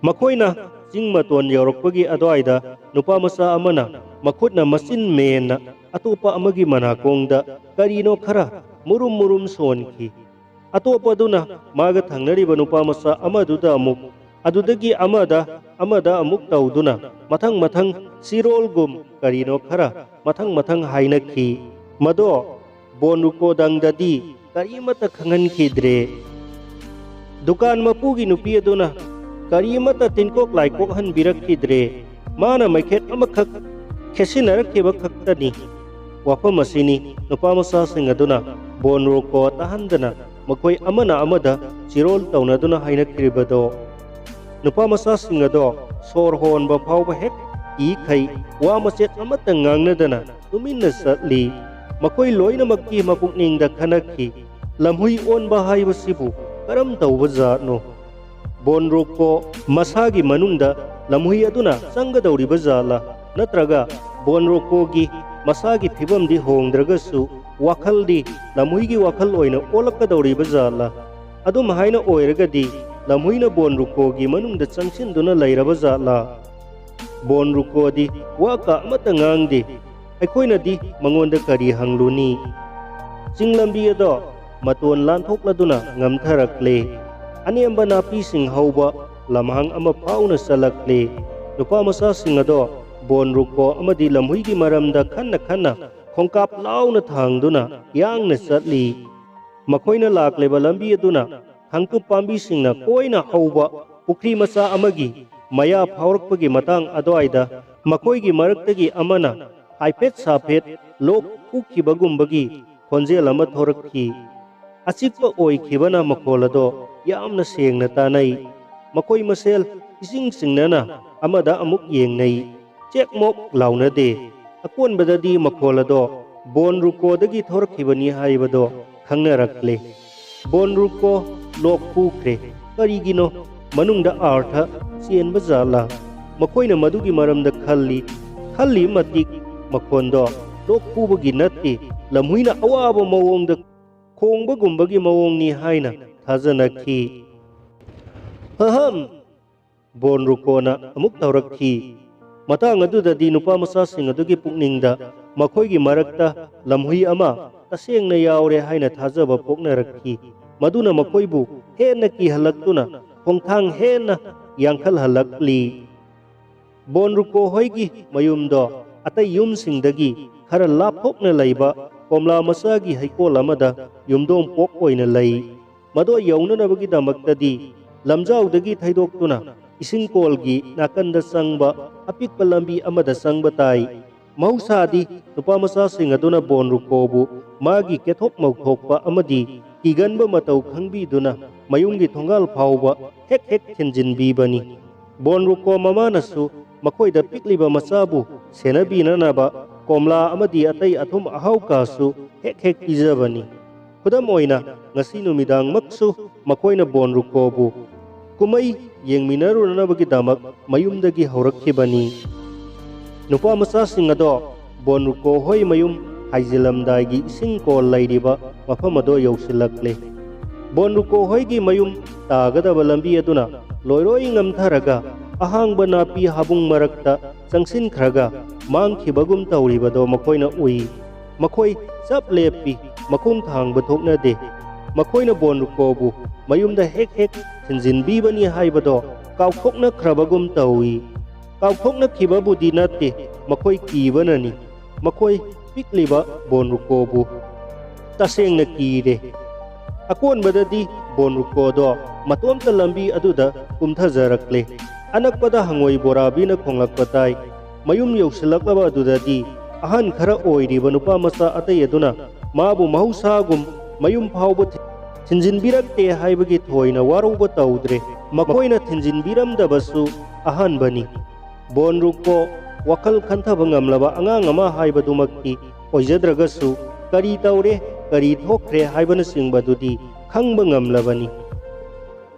ꯃꯈꯣꯏꯅ ꯆꯤꯡ ꯃꯇꯣꯟ ꯌꯧꯔꯛꯄꯒꯤ ꯑꯗꯨꯋꯥꯏꯗ ꯅꯨꯄꯥ ꯃꯆꯥ ꯑꯃꯅ ꯃꯈꯨꯠꯅ ꯃꯆꯤꯟ ꯃꯦꯟꯅ ꯑꯇꯣꯞꯄ ꯑꯃꯒꯤ ꯃꯅꯥꯀꯣꯡꯗ ꯀꯔꯤꯅꯣ ꯈꯔ ꯃꯨꯔꯨꯝ ꯃꯨꯔꯨꯝ ꯁꯣꯟꯈꯤ꯫ ꯑꯇꯣꯞꯄꯗꯨꯅ ꯃꯥꯒ ꯊꯪꯅꯔꯤꯕ ꯅꯨꯄꯥ ꯃꯆꯥ ꯑꯃꯗꯨꯗ ꯑꯃꯨꯛ, ꯑꯗꯨꯗꯒꯤ ꯑꯃꯗ, ꯑꯃꯗ ꯑꯃꯨꯛ ꯇꯧꯗꯨꯅ ꯃꯊꯪ ꯃꯊꯪ ꯆꯤꯔꯣꯜꯒꯨꯝ ꯀꯔꯤꯅꯣ ꯈꯔ ꯃꯊꯪ ꯃꯊꯪ ꯍꯥꯏꯅꯈꯤ꯫ ꯃꯗꯣ ꯕꯣꯟ ꯔꯨꯀꯣꯗꯪꯗꯗꯤ ꯀꯔꯤꯃꯠꯇ ꯈꯪꯍꯟꯈꯤꯗ꯭ꯔꯦ꯫ ꯗꯨꯀꯥꯟ ꯃꯄꯨꯒꯤ ꯅꯨꯄꯤ ꯑꯗꯨꯅ ꯀꯔꯤꯃꯠꯇ ꯇꯤꯟꯀꯣꯛ ꯂꯥꯏꯀꯣꯛꯍꯟꯕꯤꯔꯛꯈꯤꯗ꯭ꯔꯦ꯫ ꯃꯥꯅ ꯃꯩꯈꯦꯠ ꯑꯃꯈꯛ ꯈꯦꯠꯁꯤꯟꯅꯔꯛꯈꯤꯕ ꯈꯛꯇꯅꯤ꯫ ꯋꯥꯐꯝ ꯑꯁꯤꯅꯤ ꯅꯨꯄꯥ ꯃꯆꯥꯁꯤꯡ ꯑꯗꯨꯅ ꯕꯣꯟ ꯔꯨꯀꯣ ꯇꯥꯍꯟꯗꯅ ꯃꯈꯣꯏ ꯑꯃꯅ ꯑꯃꯗ ꯆꯤꯔꯣꯜ ꯇꯧꯅꯗꯨꯅ ꯍꯥꯏꯅꯈꯤꯕꯗꯣ꯫ ꯅꯨꯄꯥ ꯃꯆꯥꯁꯤꯡ ꯑꯗꯣ ꯁꯣꯔ ꯍꯣꯟꯕ ꯐꯥꯎꯕ ꯍꯦꯛ ꯀꯤꯈꯩ ꯋꯥ ꯃꯆꯦꯠ ꯑꯃꯠꯇ ꯉꯥꯡꯅꯗꯅ ꯇꯨꯃꯤꯟꯅ ꯆꯠꯂꯤ꯫ ꯃꯈꯣꯏ ꯂꯣꯏꯅꯃꯛꯀꯤ ꯃꯄꯨꯛꯅꯤꯡꯗ ꯈꯟꯅꯈꯤ, "ꯂꯝꯍꯨꯏ ꯑꯣꯟꯕ ꯍꯥꯏꯕꯁꯤꯕꯨ ꯀꯔꯝ ꯇꯧꯕ ꯖꯥꯠꯅꯣ? ꯕꯣꯟ ꯔꯣꯀꯣ ꯃꯁꯥꯒꯤ ꯃꯅꯨꯡꯗ ꯂꯝꯍꯨꯏ ꯑꯗꯨꯅ ꯆꯪꯒꯗꯧꯔꯤꯕ ꯖꯥꯠꯂꯥ? ꯅꯠꯇ꯭ꯔꯒ ꯕꯣꯟ ꯔꯣꯀꯣꯒꯤ ꯃꯁꯥꯒꯤ ꯐꯤꯕꯝꯗꯤ ꯍꯣꯡꯗ꯭ꯔꯒꯁꯨ ꯋꯥꯈꯜꯗꯤ ꯂꯝꯍꯨꯏꯒꯤ ꯋꯥꯈꯜ ꯑꯣꯏꯅ ꯑꯣꯜꯂꯛꯀꯗꯧꯔꯤꯕ ꯖꯥꯠꯂꯥ? ꯑꯗꯨꯝ ꯍꯥꯏꯅ ꯑꯣꯏꯔꯒꯗꯤ ꯂꯝꯍꯨꯏꯅ ꯕꯣꯟ ꯔꯣꯀꯣꯒꯤ ꯃꯅꯨꯡꯗ ꯆꯪꯁꯤꯟꯗꯨꯅ ꯂꯩꯔꯕ ꯖꯥꯠꯂꯥ?" ꯕꯣꯟ ꯔꯨꯀꯣꯗꯤ ꯋꯥ ꯀ ꯑꯃꯠꯇ ꯉꯥꯡꯗꯦ꯫ ꯑꯩꯈꯣꯏꯅꯗꯤ ꯃꯉꯣꯟꯗ ꯀꯔꯤ ꯍꯪꯂꯨꯅꯤ? ꯆꯤꯡ ꯂꯝꯕꯤ ꯑꯗꯣ ꯃꯇꯣꯟ ꯂꯥꯟꯊꯣꯛꯂꯗꯨꯅ ꯉꯝꯊꯔꯛꯂꯦ꯫ ꯑꯅꯦꯝꯕ ꯅꯥꯄꯤꯁꯤꯡ ꯍꯧꯕ ꯂꯝꯍꯥꯡ ꯑꯃ ꯐꯥꯎꯅ ꯆꯠꯂꯛꯂꯦ꯫ ꯅꯨꯄꯥ ꯃꯆꯥꯁꯤꯡ ꯑꯗꯣ ꯕꯣꯟ ꯔꯨꯀꯣ ꯑꯃꯗꯤ ꯂꯝꯍꯨꯏꯒꯤ ꯃꯔꯝꯗ ꯈꯟꯅ ꯈꯟꯅ ꯈꯣꯡꯀꯥꯞ ꯂꯥꯎꯅ ꯊꯥꯡꯗꯨꯅ ꯌꯥꯡꯅ ꯆꯠꯂꯤ꯫ ꯃꯈꯣꯏꯅ ꯂꯥꯛꯂꯤꯕ ꯂꯝꯕꯤ ꯑꯗꯨꯅ ꯈꯥꯡꯇꯨꯞ ꯄꯥꯝꯕꯤꯁꯤꯡꯅ ꯀꯣꯏꯅ ꯍꯧꯕ ꯄꯨꯈ꯭ꯔꯤ ꯃꯆꯥ ꯑꯃꯒꯤ ꯃꯌꯥ ꯐꯥꯎꯔꯛꯄꯒꯤ ꯃꯇꯥꯡ ꯑꯗꯨꯋꯥꯏꯗ ꯃꯈꯣꯏꯒꯤ ꯃꯔꯛꯇꯒꯤ ꯑꯃꯅ ꯍꯥꯏꯐꯦꯠ ꯁꯥꯐꯦꯠ ꯂꯣꯛ ꯈꯨꯈꯤꯕꯒꯨꯝꯕꯒꯤ ꯈꯣꯟꯖꯦꯜ ꯑꯃ ꯊꯣꯔꯛꯈꯤ꯫ ꯑꯆꯤꯛꯄ ꯑꯣꯏꯈꯤꯕꯅ ꯃꯈꯣꯜ ꯑꯗꯣ ꯌꯥꯝꯅ ꯁꯦꯡꯅ ꯇꯥꯅꯩ꯫ ꯃꯈꯣꯏ ꯃꯁꯦꯜ ꯏꯆꯤꯡ ꯆꯤꯡꯅꯅ ꯑꯃꯗ ꯑꯃꯨꯛ ꯌꯦꯡꯅꯩ꯫ ꯆꯦꯛꯃꯣꯛ ꯂꯥꯎꯅꯗꯦ꯫ ꯑꯀꯣꯟꯕꯗꯗꯤ ꯃꯈꯣꯜ ꯑꯗꯣ ꯕꯣꯟ ꯔꯨꯀꯣꯗꯒꯤ ꯊꯣꯔꯛꯈꯤꯕꯅꯤ ꯍꯥꯏꯕꯗꯣ ꯈꯪꯅꯔꯛꯂꯦ꯫ ꯕꯣꯟ ꯔꯨꯀꯣ ꯂꯣꯛ ꯈꯨꯈ꯭ꯔꯦ꯫ ꯀꯔꯤꯒꯤꯅꯣ? ꯃꯅꯨꯡꯗ ꯑꯥꯔꯊ ꯆꯦꯟꯕ ꯖꯥꯠꯂꯥ? ꯃꯈꯣꯏꯅ ꯃꯗꯨꯒꯤ ꯃꯔꯝꯗ ꯈꯜꯂꯤ꯫ ꯈꯜꯂꯤ ꯃꯇꯤꯛ ꯃꯈꯣꯟꯗꯣ ꯂꯣꯛ ꯈꯨꯕꯒꯤ ꯅꯠꯇꯦ, ꯂꯝꯍꯨꯏꯅ ꯑꯋꯥꯕ ꯃꯑꯣꯡꯗ ꯈꯣꯡꯕꯒꯨꯝꯕꯒꯤ ꯃꯑꯣꯡꯅꯤ ꯍꯥꯏꯅ ꯊꯥꯖꯅꯈꯤ꯫ "ꯑꯍꯝ!" ꯕꯣꯟ ꯔꯨꯀꯣꯅ ꯑꯃꯨꯛ ꯇꯧꯔꯛꯈꯤ꯫ ꯃꯇꯥꯡ ꯑꯗꯨꯗꯗꯤ ꯅꯨꯄꯥ ꯃꯆꯥꯁꯤꯡ ꯑꯗꯨꯒꯤ ꯄꯨꯛꯅꯤꯡꯗ ꯃꯈꯣꯏꯒꯤ ꯃꯔꯛꯇ ꯂꯝꯍꯨꯏ ꯑꯃ ꯇꯁꯦꯡꯅ ꯌꯥꯎꯔꯦ ꯍꯥꯏꯅ ꯊꯥꯖꯕ ꯄꯣꯛꯅꯔꯛꯈꯤ꯫ ꯃꯗꯨꯅ ꯃꯈꯣꯏꯕꯨ ꯍꯦꯟꯅ ꯀꯤꯍꯜꯂꯛꯇꯨꯅ ꯈꯣꯡꯊꯥꯡ ꯍꯦꯟꯅ ꯌꯥꯡꯈꯠꯍꯜꯂꯛꯂꯤ꯫ ꯕꯣꯟ ꯔꯨꯀꯣ ꯍꯣꯏꯒꯤ ꯃꯌꯨꯝꯗꯣ ꯑꯇꯩ ꯌꯨꯝꯁꯤꯡꯗꯒꯤ ꯈꯔ ꯂꯥꯞꯊꯣꯛꯅ ꯂꯩꯕ ꯀꯣꯝꯂꯥ ꯃꯆꯥꯒꯤ ꯍꯩꯀꯣꯜ ꯑꯃꯗ ꯌꯨꯝꯗꯣꯡ ꯄꯣꯛ ꯑꯣꯏꯅ ꯂꯩ꯫ ꯃꯗꯨ ꯌꯧꯅꯅꯕꯒꯤꯗꯃꯛꯇꯗꯤ ꯂꯝꯖꯥꯎꯗꯒꯤ ꯊꯩꯗꯣꯛꯇꯨꯅ ꯏꯁꯤꯡ ꯀꯣꯜꯒꯤ ꯅꯥꯀꯟꯗ ꯆꯪꯕ ꯑꯄꯤꯛꯄ ꯂꯝꯕꯤ ꯑꯃꯗ ꯆꯪꯕ ꯇꯥꯏ꯫ ꯃꯍꯧꯁꯥꯗꯤ ꯅꯨꯄꯥ ꯃꯆꯥꯁꯤꯡ ꯑꯗꯨꯅ ꯕꯣꯟ ꯔꯨꯀꯣꯕꯨ ꯃꯥꯒꯤ ꯀꯦꯊꯣꯛ ꯃꯧꯊꯣꯛꯄ ꯑꯃꯗꯤ ꯀꯤꯒꯟꯕ ꯃꯇꯧ ꯈꯪꯕꯤꯗꯨꯅ ꯃꯌꯨꯝꯒꯤ ꯊꯣꯡꯒꯥꯜ ꯐꯥꯎꯕ ꯍꯦꯛ ꯍꯦꯛ ꯊꯤꯟꯖꯤꯟꯕꯤꯕꯅꯤ꯫ ꯕꯣꯟ ꯔꯨꯀꯣ ꯃꯃꯥꯅꯁꯨ ꯃꯈꯣꯏꯗ ꯄꯤꯛꯂꯤꯕ ꯃꯆꯥꯕꯨ ꯁꯦꯟꯅꯕꯤꯅꯅꯕ ꯀꯣꯝꯂꯥ ꯑꯃꯗꯤ ꯑꯇꯩ ꯑꯊꯨꯝ ꯑꯍꯥꯎ ꯀꯥꯁꯨ ꯍꯦꯛ ꯍꯦꯛ ꯄꯤꯖꯕꯅꯤ꯫ ꯈꯨꯗꯝ ꯑꯣꯏꯅ, ꯉꯁꯤ ꯅꯨꯃꯤꯗꯥꯡꯃꯛꯁꯨ ꯃꯈꯣꯏꯅ ꯕꯣꯟ ꯔꯨꯀꯣꯕꯨ ꯀꯨꯝꯃꯩ ꯌꯦꯡꯃꯤꯟꯅꯔꯨꯅꯅꯕꯒꯤꯗꯃꯛ ꯃꯌꯨꯝꯗꯒꯤ ꯍꯧꯔꯛꯈꯤꯕꯅꯤ꯫ ꯅꯨꯄꯥ ꯃꯆꯥꯁꯤꯡ ꯑꯗꯣ ꯕꯣꯟ ꯔꯨꯀꯣ ꯍꯣꯏ ꯃꯌꯨꯝ ꯍꯥꯏꯖꯤꯜꯂꯝꯗꯥꯏꯒꯤ ꯏꯁꯤꯡ ꯀꯣꯜ ꯂꯩꯔꯤꯕ ꯃꯐꯝ ꯑꯗꯣ ꯌꯧꯁꯤꯜꯂꯛꯂꯦ꯫ ꯕꯣꯟ ꯔꯨꯀꯣ ꯍꯣꯏꯒꯤ ꯃꯌꯨꯝ ꯇꯥꯒꯗꯕ ꯂꯝꯕꯤ ꯑꯗꯨꯅ ꯂꯣꯏꯔꯣꯏ ꯉꯝꯊꯔꯒ ꯑꯍꯥꯡꯕ ꯅꯥꯄꯤ ꯍꯥꯕꯨꯡ ꯃꯔꯛꯇ ꯆꯪꯁꯤꯟꯈ꯭ꯔꯒ ꯃꯥꯡꯈꯤꯕꯒꯨꯝ ꯇꯧꯔꯤꯕꯗꯣ ꯃꯈꯣꯏꯅ ꯎꯏ꯫ ꯃꯈꯣꯏ ꯆꯞ ꯂꯦꯞꯄꯤ, ꯃꯈꯣꯡ ꯊꯥꯡꯕ ꯊꯣꯛꯅꯗꯦ꯫ ꯃꯈꯣꯏꯅ ꯕꯣꯟ ꯔꯨꯀꯣꯕꯨ ꯃꯌꯨꯝꯗ ꯍꯦꯛ ꯍꯦꯛ ꯊꯤꯟꯖꯤꯟꯕꯤꯕꯅꯤ ꯍꯥꯏꯕꯗꯣ ꯀꯥꯎꯊꯣꯛꯅꯈ꯭ꯔꯕꯒꯨꯝ ꯇꯧꯏ꯫ ꯀꯥꯎꯊꯣꯛꯅꯈꯤꯕꯕꯨꯗꯤ ꯅꯠꯇꯦ, ꯃꯈꯣꯏ ꯀꯤꯕꯅꯅꯤ꯫ ꯃꯈꯣꯏ ꯄꯤꯛꯂꯤꯕ ꯕꯣꯟ ꯔꯨꯀꯣꯕꯨ ꯇꯁꯦꯡꯅ ꯀꯤꯔꯦ꯫ ꯑꯀꯣꯟꯕꯗꯗꯤ ꯕꯣꯟ ꯔꯨꯀꯣꯗꯣ ꯃꯇꯣꯝꯇ ꯂꯝꯕꯤ ꯑꯗꯨꯗ ꯀꯨꯝꯊꯖꯔꯛꯂꯦ꯫ ꯑꯅꯛꯄꯗ ꯍꯪꯉꯣꯏ ꯕꯣꯔꯥꯕꯤꯅ ꯈꯣꯡꯂꯛꯄ ꯇꯥꯏ꯫ ꯃꯌꯨꯝ ꯌꯧꯁꯤꯜꯂꯛꯂꯕ ꯑꯗꯨꯗꯗꯤ ꯑꯍꯟ ꯈꯔ ꯑꯣꯏꯔꯤꯕ ꯅꯨꯄꯥ ꯃꯆꯥ ꯑꯇꯩ ꯑꯗꯨꯅ ꯃꯥꯕꯨ ꯃꯍꯧꯁꯥꯒꯨꯝ ꯃꯌꯨꯝ ꯐꯥꯎꯕ ꯊꯤ-, ꯊꯤꯟꯖꯤꯟꯕꯤꯔꯛꯇꯦ ꯍꯥꯏꯕꯒꯤ ꯊꯣꯏꯅ ꯋꯥꯔꯧꯕ ꯇꯧꯗ꯭ꯔꯦ꯫ ꯃꯈꯣꯏꯅ ꯊꯤꯟꯖꯤꯟꯕꯤꯔꯝꯗꯕꯁꯨ ꯑꯍꯥꯟꯕꯅꯤ꯫ ꯕꯣꯟ ꯔꯨꯀꯣ ꯋꯥꯈꯜ ꯈꯟꯊꯕ ꯉꯝꯂꯕ ꯑꯉꯥꯡ ꯑꯃ ꯍꯥꯏꯕꯗꯨꯃꯛꯇꯤ ꯑꯣꯏꯖꯗ꯭ꯔꯒꯁꯨ, ꯀꯔꯤ ꯇꯧꯔꯦ, ꯀꯔꯤ ꯊꯣꯛꯈ꯭ꯔꯦ ꯍꯥꯏꯕꯅꯆꯤꯡꯕꯗꯨꯗꯤ ꯈꯪꯕ ꯉꯝꯂꯕꯅꯤ꯫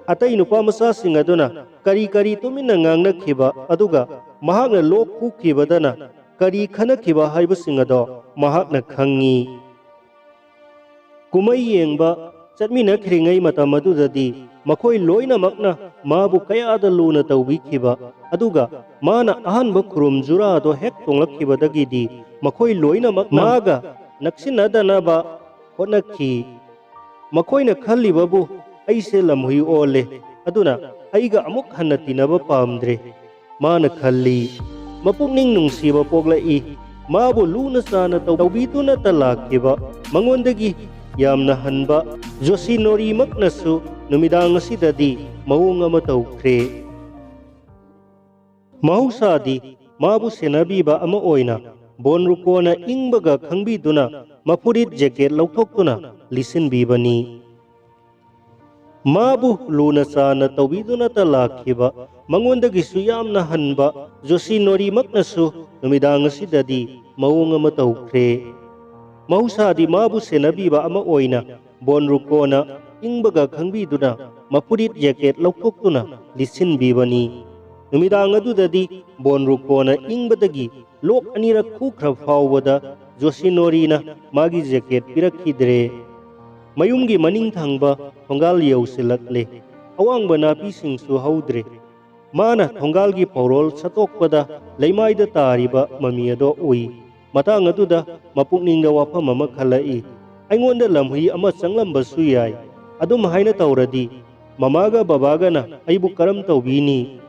ꯑꯇꯩ ꯅꯨꯄꯥ ꯃꯆꯥꯁꯤꯡ ꯑꯗꯨꯅ ꯀꯔꯤ ꯀꯔꯤ ꯇꯨꯃꯤꯟꯅ ꯉꯥꯡꯅꯈꯤꯕ, ꯑꯗꯨꯒ ꯃꯍꯥꯛꯅ ꯂꯣꯛ ꯈꯨꯈꯤꯕꯗꯅ ꯀꯔꯤ ꯈꯟꯅꯈꯤꯕ ꯍꯥꯏꯕꯁꯤꯡ ꯑꯗꯣ ꯃꯍꯥꯛꯅ ꯈꯪꯉꯤ꯫ ꯀꯨꯝꯍꯩ ꯌꯦꯡꯕ ꯆꯠꯃꯤꯟꯅꯈ꯭ꯔꯤꯉꯩ ꯃꯇꯝ ꯑꯗꯨꯗꯗꯤ ꯃꯈꯣꯏ ꯂꯣꯏꯅꯃꯛꯅ ꯃꯥꯕꯨ ꯀꯌꯥꯗ ꯂꯨꯅ ꯇꯧꯕꯤꯈꯤꯕ, ꯑꯗꯨꯒ ꯃꯥꯅ ꯑꯍꯥꯟꯕ ꯈꯨꯔꯨꯝ ꯖꯨꯔꯥꯗꯣ ꯍꯦꯛ ꯇꯣꯡꯂꯛꯈꯤꯕꯗꯒꯤꯗꯤ ꯃꯈꯣꯏ ꯂꯣꯏꯅꯃꯛ ꯃꯥꯒ ꯅꯛꯁꯤꯟꯅꯗꯅꯕ ꯍꯣꯠꯅꯈꯤ꯫ ꯃꯈꯣꯏꯅ ꯈꯜꯂꯤꯕꯕꯨ, "ꯑꯩꯁꯦ ꯂꯝꯍꯨꯏ ꯑꯣꯜꯂꯦ, ꯑꯗꯨꯅ ꯑꯩꯒ ꯑꯃꯨꯛ ꯍꯟꯅ ꯇꯤꯟꯅꯕ ꯄꯥꯝꯗ꯭ꯔꯦ", ꯃꯥꯅ ꯈꯜꯂꯤ꯫ ꯃꯄꯨꯛꯅꯤꯡ ꯅꯨꯡꯁꯤꯕ ꯄꯣꯛꯂꯛꯏ꯫ ꯃꯥꯕꯨ ꯂꯨꯅ ꯆꯥꯅ ꯇꯧꯕꯤꯗꯨꯅꯇ ꯂꯥꯛꯈꯤꯕ, ꯃꯉꯣꯟꯗꯒꯤ ꯌꯥꯝꯅ ꯍꯟꯕ ꯖꯣꯁꯤꯅꯣꯔꯤꯃꯛꯅꯁꯨ ꯅꯨꯃꯤꯗꯥꯡ ꯑꯁꯤꯗꯗꯤ ꯃꯑꯣꯡ ꯑꯃ ꯇꯧꯈ꯭ꯔꯦ꯫ ꯃꯍꯧꯁꯥꯗꯤ ꯃꯥꯕꯨ ꯁꯦꯟꯅꯕꯤꯕ ꯑꯃ ꯑꯣꯏꯅ ꯕꯣꯟ ꯔꯨꯀꯣꯅ ꯏꯪꯕꯒ ꯈꯪꯕꯤꯗꯨꯅ ꯃꯐꯨꯔꯤꯠ ꯖꯦꯀꯦꯠ ꯂꯧꯊꯣꯛꯇꯨꯅ ꯂꯤꯠꯁꯤꯟꯕꯤꯕꯅꯤ꯫ ꯃꯥꯕꯨ ꯂꯨꯅ ꯆꯥꯅ ꯇꯧꯕꯤꯗꯨꯅꯇ ꯂꯥꯛꯈꯤꯕ, ꯃꯉꯣꯟꯗꯒꯤꯁꯨ ꯌꯥꯝꯅ ꯍꯟꯕ ꯖꯣꯁꯤꯅꯣꯔꯤꯃꯛꯅꯁꯨ ꯅꯨꯃꯤꯗꯥꯡ ꯑꯁꯤꯗꯗꯤ ꯃꯑꯣꯡ ꯑꯃ ꯇꯧꯈ꯭ꯔꯦ꯫ ꯃꯍꯧꯁꯥꯗꯤ ꯃꯥꯕꯨ ꯁꯦꯟꯅꯕꯤꯕ ꯑꯃ ꯑꯣꯏꯅ ꯕꯣꯟ ꯔꯨꯀꯣꯅ ꯏꯪꯕꯒ ꯈꯪꯕꯤꯗꯨꯅ ꯃꯐꯨꯔꯤꯠ ꯖꯦꯀꯦꯠ ꯂꯧꯊꯣꯛꯇꯨꯅ ꯂꯤꯠꯁꯤꯟꯕꯤꯕꯅꯤ꯫ ꯅꯨꯃꯤꯗꯥꯡ ꯑꯗꯨꯗꯗꯤ ꯕꯣꯟ ꯔꯨꯀꯣꯅ ꯏꯪꯕꯗꯒꯤ ꯂꯣꯛ ꯑꯅꯤꯔꯛ ꯈꯨꯈ꯭ꯔ ꯐꯥꯎꯕꯗ ꯖꯣꯁꯤꯅꯣꯔꯤꯅ ꯃꯥꯒꯤ ꯖꯦꯀꯦꯠ ꯄꯤꯔꯛꯈꯤꯗ꯭ꯔꯦ꯫ ꯃꯌꯨꯝꯒꯤ ꯃꯅꯤꯡ ꯊꯪꯕ ꯊꯣꯡꯒꯥꯜ ꯌꯧꯁꯤꯜꯂꯛꯂꯦ꯫ ꯑꯋꯥꯡꯕ ꯅꯥꯄꯤꯁꯤꯡꯁꯨ ꯍꯧꯗ꯭ꯔꯦ꯫ ꯃꯥꯅ ꯊꯣꯡꯒꯥꯜꯒꯤ ꯐꯧꯔꯣꯜ ꯁꯠꯇꯣꯛꯄꯗ ꯂꯩꯃꯥꯏꯗ ꯇꯥꯔꯤꯕ ꯃꯃꯤ ꯑꯗꯣ ꯎꯏ꯫ ꯃꯇꯥꯡ ꯑꯗꯨꯗ ꯃꯄꯨꯛꯅꯤꯡꯗ ꯋꯥꯐꯝ ꯑꯃ ꯈꯜꯂꯛꯏ꯫ "ꯑꯩꯉꯣꯟꯗ ꯂꯝꯍꯨꯏ ꯑꯃ ꯆꯪꯂꯝꯕꯁꯨ ꯌꯥꯏ꯫ ꯑꯗꯨꯝ ꯍꯥꯏꯅ ꯇꯧꯔꯗꯤ ꯃꯃꯥꯒ ꯕꯕꯥꯒꯅ ꯑꯩꯕꯨ ꯀꯔꯝ ꯇꯧꯕꯤꯅꯤ?"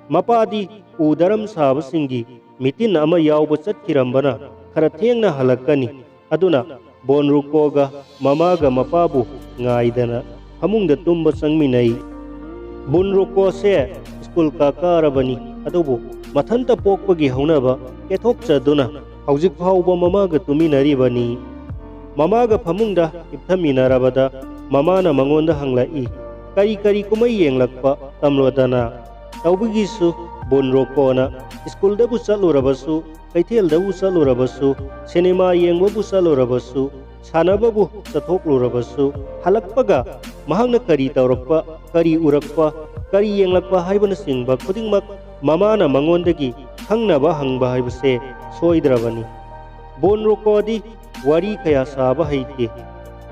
ꯃꯄꯥꯗꯤ ꯎ ꯗꯔꯝ ꯁꯥꯕꯁꯤꯡꯒꯤ ꯃꯤꯇꯤꯟ ꯑꯃ ꯌꯥꯎꯕ ꯆꯠꯈꯤꯔꯝꯕꯅ ꯈꯔ ꯊꯦꯡꯅ ꯍꯜꯂꯛꯀꯅꯤ꯫ ꯑꯗꯨꯅ ꯕꯣꯟ ꯔꯨꯀꯣꯒ ꯃꯃꯥꯒ ꯃꯄꯥꯕꯨ ꯉꯥꯏꯗꯅ ꯐꯃꯨꯡꯗ ꯇꯨꯝꯕ ꯆꯪꯃꯤꯟꯅꯩ꯫ ꯕꯣꯟ ꯔꯨꯀꯣꯁꯦ ꯁ꯭ꯀꯨꯜ ꯀꯥ ꯀꯥꯔꯕꯅꯤ, ꯑꯗꯨꯕꯨ ꯃꯊꯟꯇ ꯄꯣꯛꯄꯒꯤ ꯍꯧꯅꯕ ꯀꯦꯊꯣꯛꯆꯗꯨꯅ ꯍꯧꯖꯤꯛ ꯐꯥꯎꯕ ꯃꯃꯥꯒ ꯇꯨꯃꯤꯟꯅꯔꯤꯕꯅꯤ꯫ ꯃꯃꯥꯒ ꯐꯃꯨꯡꯗ ꯍꯤꯞꯊꯃꯤꯟꯅꯔꯕꯗ ꯃꯃꯥꯅ ꯃꯉꯣꯟꯗ ꯍꯪꯂꯛꯏ, "ꯀꯔꯤ ꯀꯔꯤ ꯀꯨꯝꯍꯩ ꯌꯦꯡꯂꯛꯄ ꯇꯝꯂꯣꯗꯅ?" ꯇꯧꯕꯒꯤꯁꯨ ꯕꯨꯟ ꯔꯣꯀꯣꯅ ꯁ꯭ꯀꯨꯜꯗꯕꯨ ꯆꯠꯂꯨꯔꯕꯁꯨ, ꯀꯩꯊꯦꯜꯗꯕꯨ ꯆꯠꯂꯨꯔꯕꯁꯨ, ꯁꯤꯅꯦꯃꯥ ꯌꯦꯡꯕꯕꯨ ꯆꯠꯂꯨꯔꯕꯁꯨ, ꯁꯥꯟꯅꯕꯕꯨ ꯆꯠꯊꯣꯛꯂꯨꯔꯕꯁꯨ, ꯍꯜꯂꯛꯄꯒ ꯃꯍꯥꯛꯅ ꯀꯔꯤ ꯇꯧꯔꯛꯄ, ꯀꯔꯤ ꯎꯔꯛꯄ, ꯀꯔꯤ ꯌꯦꯡꯂꯛꯄ ꯍꯥꯏꯕꯅꯆꯤꯡꯕ ꯈꯨꯗꯤꯡꯃꯛ ꯃꯃꯥꯅ ꯃꯉꯣꯟꯗꯒꯤ ꯈꯪꯅꯕ ꯍꯪꯕ ꯍꯥꯏꯕꯁꯦ ꯁꯣꯏꯗ꯭ꯔꯕꯅꯤ꯫ ꯕꯣꯟ ꯔꯣꯀꯣꯗꯤ ꯋꯥꯔꯤ ꯀꯌꯥ ꯁꯥꯕ ꯍꯩꯇꯦ꯫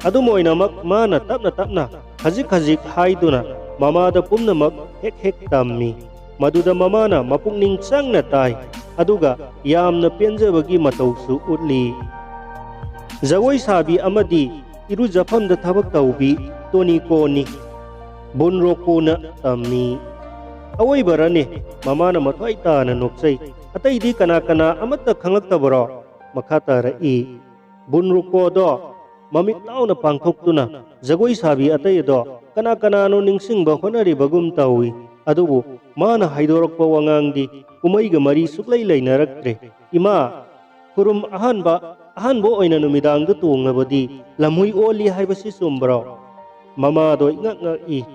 ꯑꯗꯨꯝ ꯑꯣꯏꯅꯃꯛ ꯃꯥꯅ ꯇꯞꯅ ꯇꯞꯅ ꯈꯖꯤꯛ ꯈꯖꯤꯛ ꯍꯥꯏꯗꯨꯅ ꯃꯃꯥꯗ ꯄꯨꯝꯅꯃꯛ ꯍꯦꯛ ꯍꯦꯛ ꯇꯝꯃꯤ꯫ ꯃꯗꯨꯗ ꯃꯃꯥꯅ ꯃꯄꯨꯛꯅꯤꯡ ꯆꯪꯅ ꯇꯥꯏ, ꯑꯗꯨꯒ ꯌꯥꯝꯅ ꯄꯦꯟꯖꯕꯒꯤ ꯃꯇꯧꯁꯨ ꯎꯠꯂꯤ꯫ ꯖꯒꯣꯏ ꯁꯥꯕꯤ ꯑꯃꯗꯤ ꯏꯔꯨꯖꯐꯝꯗ ꯊꯕꯛ ꯇꯧꯕꯤ ꯇꯣꯅꯤꯀꯣꯅꯤ꯫ ꯕꯨꯟ ꯔꯣꯀꯣꯅ ꯇꯝꯃꯤ꯫ "ꯑꯋꯣꯏꯕꯔꯅꯦ?" ꯃꯃꯥꯅ ꯃꯊ꯭ꯋꯥꯏ ꯇꯥꯅ ꯅꯣꯛꯆꯩ꯫ "ꯑꯇꯩꯗꯤ ꯀꯅꯥ ꯀꯅꯥ ꯑꯃꯠꯇ ꯈꯪꯂꯛꯇꯕꯔꯣ?" ꯃꯈꯥ ꯇꯥꯔꯛꯏ꯫ ꯕꯨꯟ ꯔꯣꯀꯣꯗꯣ ꯃꯃꯤꯠ ꯂꯥꯎꯅ ꯄꯥꯡꯊꯣꯛꯇꯨꯅ ꯖꯒꯣꯏ ꯁꯥꯕꯤ ꯑꯇꯩ ꯑꯗꯣ ꯀꯅꯥ ꯀꯅꯥꯅꯣ ꯅꯤꯡꯁꯤꯡꯕ ꯍꯣꯠꯅꯔꯤꯕꯒꯨꯝ ꯇꯧꯏ꯫ ꯑꯗꯨꯕꯨ ꯃꯥꯅ ꯍꯥꯏꯗꯣꯔꯛꯄ ꯋꯥꯉꯥꯡꯗꯤ ꯀꯨꯝꯍꯩꯒ ꯃꯔꯤ ꯁꯨꯛꯂꯩ ꯂꯩꯅꯔꯛꯇ꯭ꯔꯦ꯫ "ꯏꯃꯥ, ꯈꯨꯔꯨꯝ ꯑꯍꯥꯟꯕ, ꯑꯍꯥꯟꯕ ꯑꯣꯏꯅ ꯅꯨꯃꯤꯗꯥꯡꯗ ꯇꯣꯡꯂꯕꯗꯤ ꯂꯝꯍꯨꯏ ꯑꯣꯜꯂꯤ ꯍꯥꯏꯕꯁꯤ ꯆꯨꯝꯕ꯭ꯔꯣ?" ꯃꯃꯥꯗꯣ ꯏꯉꯛ ꯉꯛꯏ꯫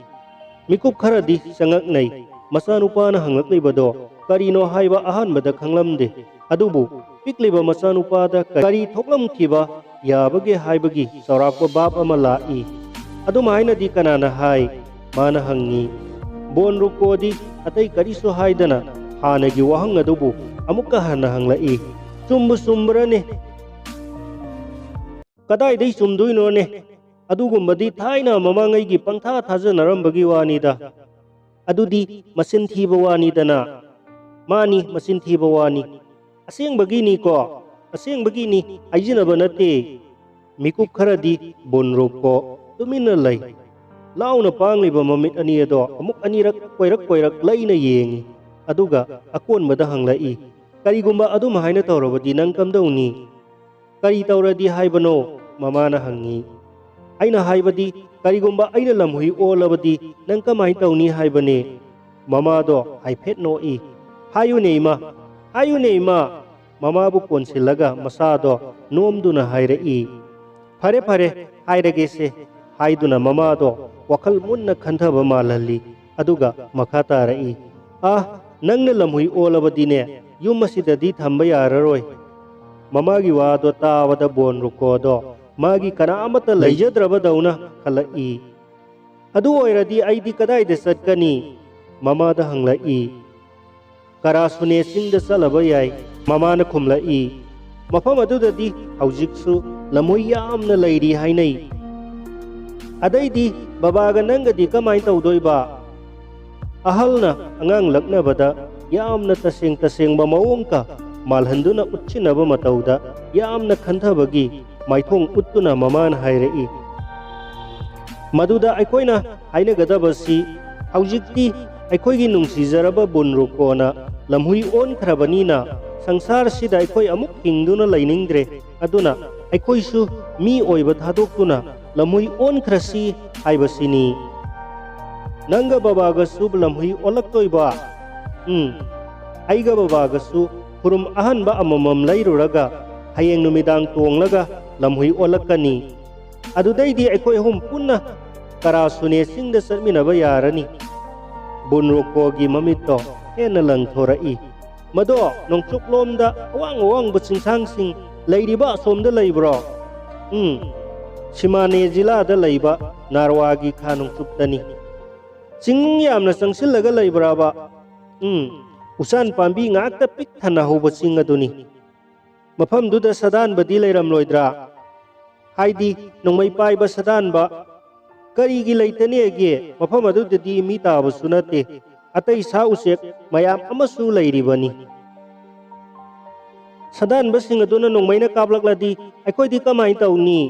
ꯃꯤꯀꯨꯞ ꯈꯔꯗꯤ ꯆꯉꯛꯅꯩ꯫ ꯃꯆꯥꯅꯨꯄꯥꯅ ꯍꯪꯂꯛꯂꯤꯕꯗꯣ ꯀꯔꯤꯅꯣ ꯍꯥꯏꯕ ꯑꯍꯥꯟꯕꯗ ꯈꯪꯂꯝꯗꯦ꯫ ꯑꯗꯨꯕꯨ ꯄꯤꯛꯂꯤꯕ ꯃꯆꯥꯅꯨꯄꯥꯗ ꯀꯔꯤ ꯊꯣꯛꯂꯝꯈꯤꯕ ꯌꯥꯕꯒꯦ ꯍꯥꯏꯕꯒꯤ ꯆꯥꯎꯔꯥꯛꯄ ꯚꯥꯞ ꯑꯃ ꯂꯥꯛꯏ꯫ "ꯑꯗꯨꯝꯍꯥꯏꯅꯗꯤ ꯀꯅꯥꯅ ꯍꯥꯏ?" ꯃꯥꯅ ꯍꯪꯉꯤ꯫ ꯕꯣꯟ ꯔꯨꯀꯣꯗꯤ ꯑꯇꯩ ꯀꯔꯤꯁꯨ ꯍꯥꯏꯗꯅ ꯍꯥꯟꯅꯒꯤ ꯋꯥꯍꯪ ꯑꯗꯨꯕꯨ ꯑꯃꯨꯛꯀ ꯍꯟꯅ ꯍꯪꯂꯛꯏ꯫ "ꯆꯨꯝꯕꯨ ꯆꯨꯝꯕ꯭ꯔꯅꯦ? ꯀꯗꯥꯏꯗꯩ ꯆꯨꯝꯗꯣꯏꯅꯣꯅꯦ? ꯑꯗꯨꯒꯨꯝꯕꯗꯤ ꯊꯥꯏꯅ ꯃꯃꯥꯡꯉꯩꯒꯤ ꯄꯪꯊꯥ ꯊꯥꯖꯅꯔꯝꯕꯒꯤ ꯋꯥꯅꯤꯗ꯫ ꯑꯗꯨꯗꯤ ꯃꯆꯤꯟ ꯊꯤꯕ ꯋꯥꯅꯤꯗꯅ꯫" "ꯃꯥꯅꯤ, ꯃꯆꯤꯟ ꯊꯤꯕ ꯋꯥꯅꯤ꯫ ꯑꯁꯦꯡꯕꯒꯤꯅꯤꯀꯣ, ꯑꯁꯦꯡꯕꯒꯤꯅꯤ, ꯍꯥꯏꯖꯤꯟꯅꯕ ꯅꯠꯇꯦ꯫" ꯃꯤꯀꯨꯞ ꯈꯔꯗꯤ ꯕꯣꯟ ꯔꯨꯀꯣ ꯇꯨꯃꯤꯟꯅ ꯂꯩ꯫ ꯂꯥꯎꯅ ꯄꯥꯡꯂꯤꯕ ꯃꯃꯤꯠ ꯑꯅꯤ ꯑꯗꯣ ꯑꯃꯨꯛ ꯑꯅꯤꯔꯛ ꯀꯣꯏꯔꯛ ꯀꯣꯏꯔꯛ ꯂꯩꯅ ꯌꯦꯡꯏ꯫ ꯑꯗꯨꯒ ꯑꯀꯣꯟꯕꯗ ꯍꯪꯂꯛꯏ, "ꯀꯔꯤꯒꯨꯝꯕ ꯑꯗꯨꯝ ꯍꯥꯏꯅ ꯇꯧꯔꯕꯗꯤ ꯅꯪ ꯀꯝꯗꯧꯅꯤ?" "ꯀꯔꯤ ꯇꯧꯔꯗꯤ ꯍꯥꯏꯕꯅꯣ?" ꯃꯃꯥꯅ ꯍꯪꯉꯤ꯫ "ꯑꯩꯅ ꯍꯥꯏꯕꯗꯤ, ꯀꯔꯤꯒꯨꯝꯕ ꯑꯩꯅ ꯂꯝꯍꯨꯏ ꯑꯣꯜꯂꯕꯗꯤ ꯅꯪ ꯀꯃꯥꯏꯅ ꯇꯧꯅꯤ ꯍꯥꯏꯕꯅꯦ?" ꯃꯃꯥꯗꯣ ꯍꯥꯏꯐꯦꯠ ꯅꯣꯛꯏ꯫ "ꯍꯥꯏꯌꯨꯅꯦ ꯏꯃꯥ, ꯍꯥꯏꯌꯨꯅꯦ ꯏꯃꯥ!" ꯃꯃꯥꯕꯨ ꯀꯣꯟꯁꯤꯜꯂꯒ ꯃꯁꯥꯗꯣ ꯅꯣꯝꯗꯨꯅ ꯍꯥꯏꯔꯛꯏ꯫ "ꯐꯔꯦ, ꯐꯔꯦ, ꯍꯥꯏꯔꯒꯦꯁꯦ," ꯍꯥꯏꯗꯨꯅ ꯃꯃꯥꯗꯣ ꯋꯥꯈꯜ ꯃꯨꯟꯅ ꯈꯟꯊꯕ ꯃꯥꯜꯍꯜꯂꯤ꯫ ꯑꯗꯨꯒ ꯃꯈꯥ ꯇꯥꯔꯛꯏ, "ꯑꯥ, "ꯅꯪꯅ ꯂꯝꯍꯨꯏ ꯑꯣꯜꯂꯕꯗꯤꯅꯦ, ꯌꯨꯝ ꯑꯁꯤꯗꯗꯤ ꯊꯝꯕ ꯌꯥꯔꯔꯣꯏ꯫" ꯃꯃꯥꯒꯤ ꯋꯥꯗꯣ ꯇꯥꯕꯗ ꯕꯣꯟ ꯔꯨꯀꯣꯗꯣ ꯃꯥꯒꯤ ꯀꯅꯥ ꯑꯃꯠꯇ ꯂꯩꯖꯗ꯭ꯔꯕꯗꯧꯅ ꯈꯜꯂꯛꯏ꯫ "ꯑꯗꯨ ꯑꯣꯏꯔꯗꯤ ꯑꯩꯗꯤ ꯀꯗꯥꯏꯗ ꯆꯠꯀꯅꯤ?" ꯃꯃꯥꯗ ꯍꯪꯂꯛꯏ꯫ "ꯀꯔꯥꯁꯨꯅꯦ ꯆꯤꯡꯗ ꯆꯠꯂꯕ ꯌꯥꯏ," ꯃꯃꯥꯅ ꯈꯨꯝꯂꯛꯏ꯫ "ꯃꯐꯝ ꯑꯗꯨꯗꯗꯤ ꯍꯧꯖꯤꯛꯁꯨ ꯂꯝꯍꯨꯏ ꯌꯥꯝꯅ ꯂꯩꯔꯤ ꯍꯥꯏꯅꯩ꯫ ꯑꯗꯩꯗꯤ ꯕꯕꯥꯒ ꯅꯪꯒꯗꯤ ꯀꯃꯥꯏꯅ ꯇꯧꯗꯣꯏꯕ?" ꯑꯍꯜꯅ ꯑꯉꯥꯡ ꯂꯛꯅꯕꯗ ꯌꯥꯝꯅ ꯇꯁꯦꯡ ꯇꯁꯦꯡꯕ ꯃꯑꯣꯡꯒ ꯃꯥꯜꯍꯟꯗꯨꯅ ꯎꯠꯁꯤꯟꯅꯕ ꯃꯇꯧꯗ ꯌꯥꯝꯅ ꯈꯟꯊꯕꯒꯤ ꯃꯥꯏꯊꯣꯡ ꯎꯠꯇꯨꯅ ꯃꯃꯥꯅ ꯍꯥꯏꯔꯛꯏ꯫ ꯃꯗꯨꯗ ꯑꯩꯈꯣꯏꯅ ꯍꯥꯏꯅꯒꯗꯕꯁꯤ, ꯍꯧꯖꯤꯛꯇꯤ ꯑꯩꯈꯣꯏꯒꯤ ꯅꯨꯡꯁꯤꯖꯔꯕ ꯕꯨꯟ ꯔꯨꯀꯣꯅ ꯂꯝꯍꯨꯏ ꯑꯣꯟꯈ꯭ꯔꯕꯅꯤꯅ, ꯁꯪꯁꯥꯔꯁꯤꯗ ꯑꯩꯈꯣꯏ ꯑꯃꯨꯛ ꯍꯤꯡꯗꯨꯅ ꯂꯩꯅꯤꯡꯗ꯭ꯔꯦ꯫ ꯑꯗꯨꯅ ꯑꯩꯈꯣꯏꯁꯨ ꯃꯤ ꯑꯣꯏꯕ ꯊꯥꯗꯣꯛꯇꯨꯅ ꯂꯝꯍꯨꯏ ꯑꯣꯟꯈ꯭ꯔꯁꯤ ꯍꯥꯏꯕꯁꯤꯅꯤ꯫ "ꯅꯪꯒ ꯕꯕꯥꯒꯁꯨ ꯂꯝꯍꯨꯏ ꯑꯣꯜꯂꯛꯇꯣꯏꯕ?" "ꯎꯝ, ꯑꯩꯒ ꯕꯕꯥꯒꯁꯨ ꯈꯨꯔꯨꯝ ꯑꯍꯟꯕ ꯑꯃꯃꯝ ꯂꯩꯔꯨꯔꯒ ꯍꯌꯦꯡ ꯅꯨꯃꯤꯗꯥꯡ ꯇꯣꯡꯂꯒ ꯂꯝꯍꯨꯏ ꯑꯣꯜꯂꯛꯀꯅꯤ꯫ ꯑꯗꯨꯗꯩꯗꯤ ꯑꯩꯈꯣꯏ ꯑꯍꯨꯝ ꯄꯨꯟꯅ ꯀꯔꯥꯁꯨꯅꯦ ꯆꯤꯡꯗ ꯆꯠꯃꯤꯟꯅꯕ ꯌꯥꯔꯅꯤ꯫" ꯕꯨꯟ ꯔꯣꯀꯣꯒꯤ ꯃꯃꯤꯠꯇꯣ ꯍꯦꯟꯅ ꯂꯪꯊꯣꯔꯛꯏ꯫ "ꯃꯗꯣ ꯅꯣꯡꯆꯨꯞꯂꯣꯝꯗ ꯑꯋꯥꯡ ꯑꯋꯥꯡꯕ ꯆꯤꯡꯁꯥꯡꯁꯤꯡ ꯂꯩꯔꯤꯕ ꯑꯁꯣꯝꯗ ꯂꯩꯕ꯭ꯔꯣ?" "ꯎꯝ, ꯁꯤꯃꯥꯅꯦ ꯖꯤꯂꯥꯗ ꯂꯩꯕ ꯅꯥꯔꯋꯥꯒꯤ ꯈꯥ ꯅꯣꯡꯆꯨꯞꯇꯅꯤ꯫" "ꯆꯤꯡ ꯌꯥꯝꯅ ꯆꯪꯁꯤꯜꯂꯒ ꯂꯩꯕ꯭ꯔꯕ?" "ꯎꯝ, ꯎꯆꯥꯟ ꯄꯥꯝꯕꯤ ꯉꯥꯛꯇ ꯄꯤꯛ ꯊꯟꯅ ꯍꯧꯕ ꯆꯤꯡ ꯑꯗꯨꯅꯤ꯫" "ꯃꯐꯝꯗꯨꯗ ꯁꯥꯗꯥꯟꯕꯗꯤ ꯂꯩꯔꯝꯂꯣꯏꯗ꯭ꯔꯥ? ꯍꯥꯏꯗꯤ ꯅꯣꯡꯃꯩ ꯄꯥꯏꯕ ꯁꯥꯗꯥꯟꯕ?" "ꯀꯔꯤꯒꯤ ꯂꯩꯇꯅꯦꯒꯦ? ꯃꯐꯝ ꯑꯗꯨꯗꯗꯤ ꯃꯤ ꯇꯥꯕꯁꯨ ꯅꯠꯇꯦ꯫ ꯑꯇꯩ ꯁꯥ ꯎꯆꯦꯛ ꯃꯌꯥꯝ ꯑꯃꯁꯨ ꯂꯩꯔꯤꯕꯅꯤ꯫" "ꯁꯥꯗꯥꯟꯕꯁꯤꯡ ꯑꯗꯨꯅ ꯅꯣꯡꯃꯩꯅ ꯀꯥꯞꯂꯛꯂꯗꯤ ꯑꯩꯈꯣꯏꯗꯤ ꯀꯃꯥꯏꯅ ꯇꯧꯅꯤ?"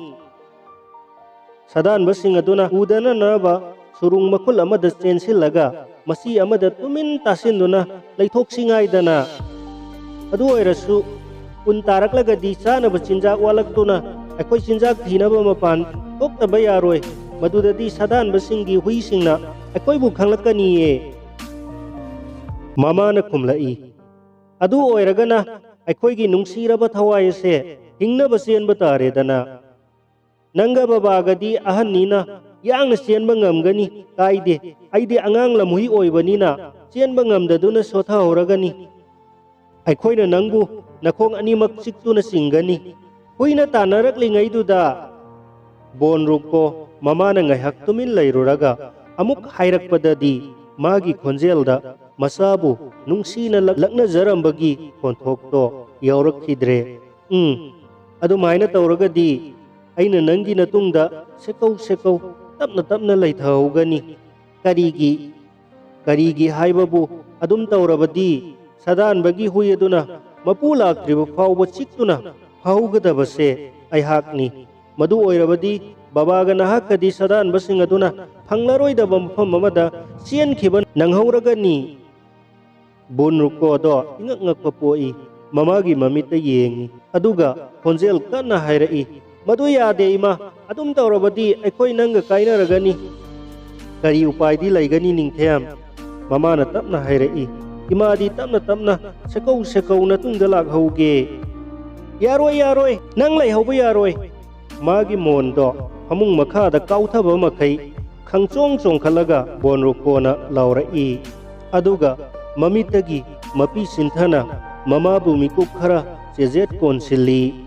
"ꯁꯥꯗꯥꯟꯕꯁꯤꯡ ꯑꯗꯨꯅ ꯎꯗꯅꯅꯕ ꯁꯨꯔꯨꯡ ꯃꯈꯨꯜ ꯑꯃꯗ ꯆꯦꯟꯁꯤꯜꯂꯒ ꯃꯆꯤ ꯑꯃꯗ ꯇꯨꯃꯤꯟ ꯇꯥꯁꯤꯟꯗꯨꯅ ꯂꯩꯊꯣꯛꯁꯤ ꯉꯥꯏꯗꯅ꯫ ꯑꯗꯨ ꯑꯣꯏꯔꯁꯨ ꯎꯟ ꯇꯥꯔꯛꯂꯒꯗꯤ ꯆꯥꯅꯕ ꯆꯤꯟꯖꯥꯛ ꯋꯥꯠꯂꯛꯇꯨꯅ ꯑꯩꯈꯣꯏ ꯆꯤꯟꯖꯥꯛ ꯊꯤꯅꯕ ꯃꯄꯥꯟ ꯊꯣꯛꯇꯕ ꯌꯥꯔꯣꯏ꯫ ꯃꯗꯨꯗꯗꯤ ꯁꯥꯗꯥꯟꯕꯁꯤꯡꯒꯤ ꯍꯨꯏꯁꯤꯡꯅ ꯑꯩꯈꯣꯏꯕꯨ ꯈꯪꯂꯛꯀꯅꯤꯌꯦ꯫" ꯃꯃꯥꯅ ꯈꯨꯝꯂꯛꯏ꯫ "ꯑꯗꯨ ꯑꯣꯏꯔꯒꯅ ꯑꯩꯈꯣꯏꯒꯤ ꯅꯨꯡꯁꯤꯔꯕ ꯊꯋꯥꯏ ꯑꯁꯦ ꯍꯤꯡꯅꯕ ꯆꯦꯟꯕ ꯇꯥꯔꯦꯗꯅ꯫ ꯅꯪꯒ ꯕꯕꯥꯒꯗꯤ ꯑꯍꯟꯅꯤꯅ ꯌꯥꯡꯅ ꯆꯦꯟꯕ ꯉꯝꯒꯅꯤ, ꯀꯥꯏꯗꯦ꯫ ꯑꯩꯗꯤ ꯑꯉꯥꯡ ꯂꯝꯍꯨꯏ ꯑꯣꯏꯕꯅꯤꯅ ꯆꯦꯟꯕ ꯉꯝꯗꯗꯨꯅ ꯁꯣꯊꯍꯧꯔꯒꯅꯤ꯫ ꯑꯩꯈꯣꯏꯅ ꯅꯪꯕꯨ ꯅꯈꯣꯡ ꯑꯅꯤꯃꯛ ꯆꯤꯛꯇꯨꯅ ꯆꯤꯡꯒꯅꯤ꯫ ꯍꯨꯏꯅ ꯇꯥꯟꯅꯔꯛꯂꯤꯉꯩꯗꯨꯗ ꯕꯣꯟ ꯔꯨꯀꯣ ꯃꯃꯥꯅ ꯉꯥꯏꯍꯥꯛ ꯇꯨꯃꯤꯟ ꯂꯩꯔꯨꯔꯒ ꯑꯃꯨꯛ ꯍꯥꯏꯔꯛꯄꯗꯗꯤ ꯃꯥꯒꯤ ꯈꯣꯟꯖꯦꯜꯗ ꯃꯆꯥꯕꯨ ꯅꯨꯡꯁꯤꯅ ꯂꯛ-, ꯂꯛꯅꯖꯔꯝꯕꯒꯤ ꯈꯣꯟꯊꯣꯛꯇꯣ ꯌꯥꯎꯔꯛꯈꯤꯗ꯭ꯔꯦ꯫ "ꯎꯝ, ꯑꯗꯨꯃꯥꯏꯅ ꯇꯧꯔꯒꯗꯤ ꯑꯩꯅ ꯅꯪꯒꯤ ꯅꯇꯨꯡꯗ ꯁꯦꯀꯧ ꯁꯦꯀꯧ ꯇꯞꯅ ꯇꯞꯅ ꯂꯩꯊꯍꯧꯒꯅꯤ꯫ ꯀꯔꯤꯒꯤ? ꯀꯔꯤꯒꯤ ꯍꯥꯏꯕꯕꯨ, ꯑꯗꯨꯝ ꯇꯧꯔꯕꯗꯤ ꯁꯥꯗꯥꯟꯕꯒꯤ ꯍꯨꯏ ꯑꯗꯨꯅ ꯃꯄꯨ ꯂꯥꯛꯇ꯭ꯔꯤꯕ ꯐꯥꯎꯕ ꯆꯤꯛꯇꯨꯅ ꯐꯥꯍꯧꯒꯗꯕꯁꯦ ꯑꯩꯍꯥꯛꯅꯤ꯫ ꯃꯗꯨ ꯑꯣꯏꯔꯕꯗꯤ ꯕꯕꯥꯒ ꯅꯍꯥꯛꯀꯗꯤ ꯁꯥꯗꯥꯟꯕꯁꯤꯡ ꯑꯗꯨꯅ ꯐꯪꯂꯔꯣꯏꯗꯕ ꯃꯐꯝ ꯑꯃꯗ ꯆꯦꯟꯈꯤꯕ ꯅꯪꯍꯧꯔꯒꯅꯤ꯫" ꯕꯣꯟ ꯔꯨꯀꯣꯗꯣ ꯏꯉꯛ ꯉꯛꯄ ꯄꯣꯛꯏ꯫ ꯃꯃꯥꯒꯤ ꯃꯃꯤꯠꯇ ꯌꯦꯡꯉꯤ꯫ ꯑꯗꯨꯒ ꯈꯣꯟꯖꯦꯜ ꯀꯟꯅ ꯍꯥꯏꯔꯛꯏ, "ꯃꯗꯨ ꯌꯥꯗꯦ, ꯏꯃꯥ꯫ ꯑꯗꯨꯝ ꯇꯧꯔꯕꯗꯤ ꯑꯩꯈꯣꯏ ꯅꯪꯒ ꯀꯥꯏꯅꯔꯒꯅꯤ꯫" "ꯀꯔꯤ ꯎꯄꯥꯏꯗꯤ ꯂꯩꯒꯅꯤ, ꯅꯤꯡꯊꯦꯝ?" ꯃꯃꯥꯅ ꯇꯞꯅ ꯍꯥꯏꯔꯛꯏ꯫ ꯏꯃꯥꯗꯤ ꯇꯞꯅ ꯇꯞꯅ ꯁꯦꯀꯧ ꯁꯦꯀꯧ ꯅꯇꯨꯡꯗ ꯂꯥꯛꯍꯧꯒꯦ꯫ "ꯌꯥꯔꯣꯏ, ꯌꯥꯔꯣꯏ, ꯅꯪ ꯂꯩꯍꯧꯕ ꯌꯥꯔꯣꯏ꯫" ꯃꯥꯒꯤ ꯃꯣꯟꯗꯣ ꯐꯃꯨꯡ ꯃꯈꯥꯗ ꯀꯥꯎꯊꯕ ꯃꯈꯩ ꯈꯪꯆꯣꯡ ꯆꯣꯡꯈꯠꯂꯒ ꯕꯣꯟ ꯔꯨꯀꯣꯅ ꯂꯥꯎꯔꯛꯏ꯫ ꯑꯗꯨꯒ ꯃꯃꯤꯠꯇꯒꯤ ꯃꯄꯤ ꯁꯤꯟꯊꯅ ꯃꯃꯥꯕꯨ ꯃꯤꯀꯨꯞ ꯈꯔ ꯆꯦꯖꯦꯠ ꯀꯣꯟꯁꯤꯜꯂꯤ꯫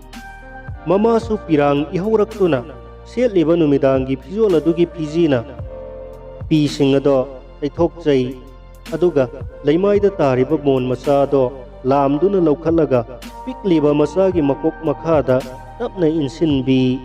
ꯃꯃꯥꯁꯨ ꯄꯤꯔꯥꯡ ꯏꯍꯧꯔꯛꯇꯨꯅ ꯁꯦꯠꯂꯤꯕ ꯅꯨꯃꯤꯗꯥꯡꯒꯤ ꯐꯤꯖꯣꯜ ꯑꯗꯨꯒꯤ ꯐꯤꯖꯤꯅ ꯄꯤꯁꯤꯡ ꯑꯗꯣ ꯇꯩꯊꯣꯛꯆꯩ꯫ ꯑꯗꯨꯒ ꯂꯩꯃꯥꯏꯗ ꯇꯥꯔꯤꯕ ꯃꯣꯟ ꯃꯆꯥꯗꯣ ꯂꯥꯝꯗꯨꯅ ꯂꯧꯈꯠꯂꯒ ꯄꯤꯛꯂꯤꯕ ꯃꯆꯥꯒꯤ ꯃꯀꯣꯛ ꯃꯈꯥꯗ ꯇꯞꯅ ꯏꯟꯁꯤꯟꯕꯤ꯫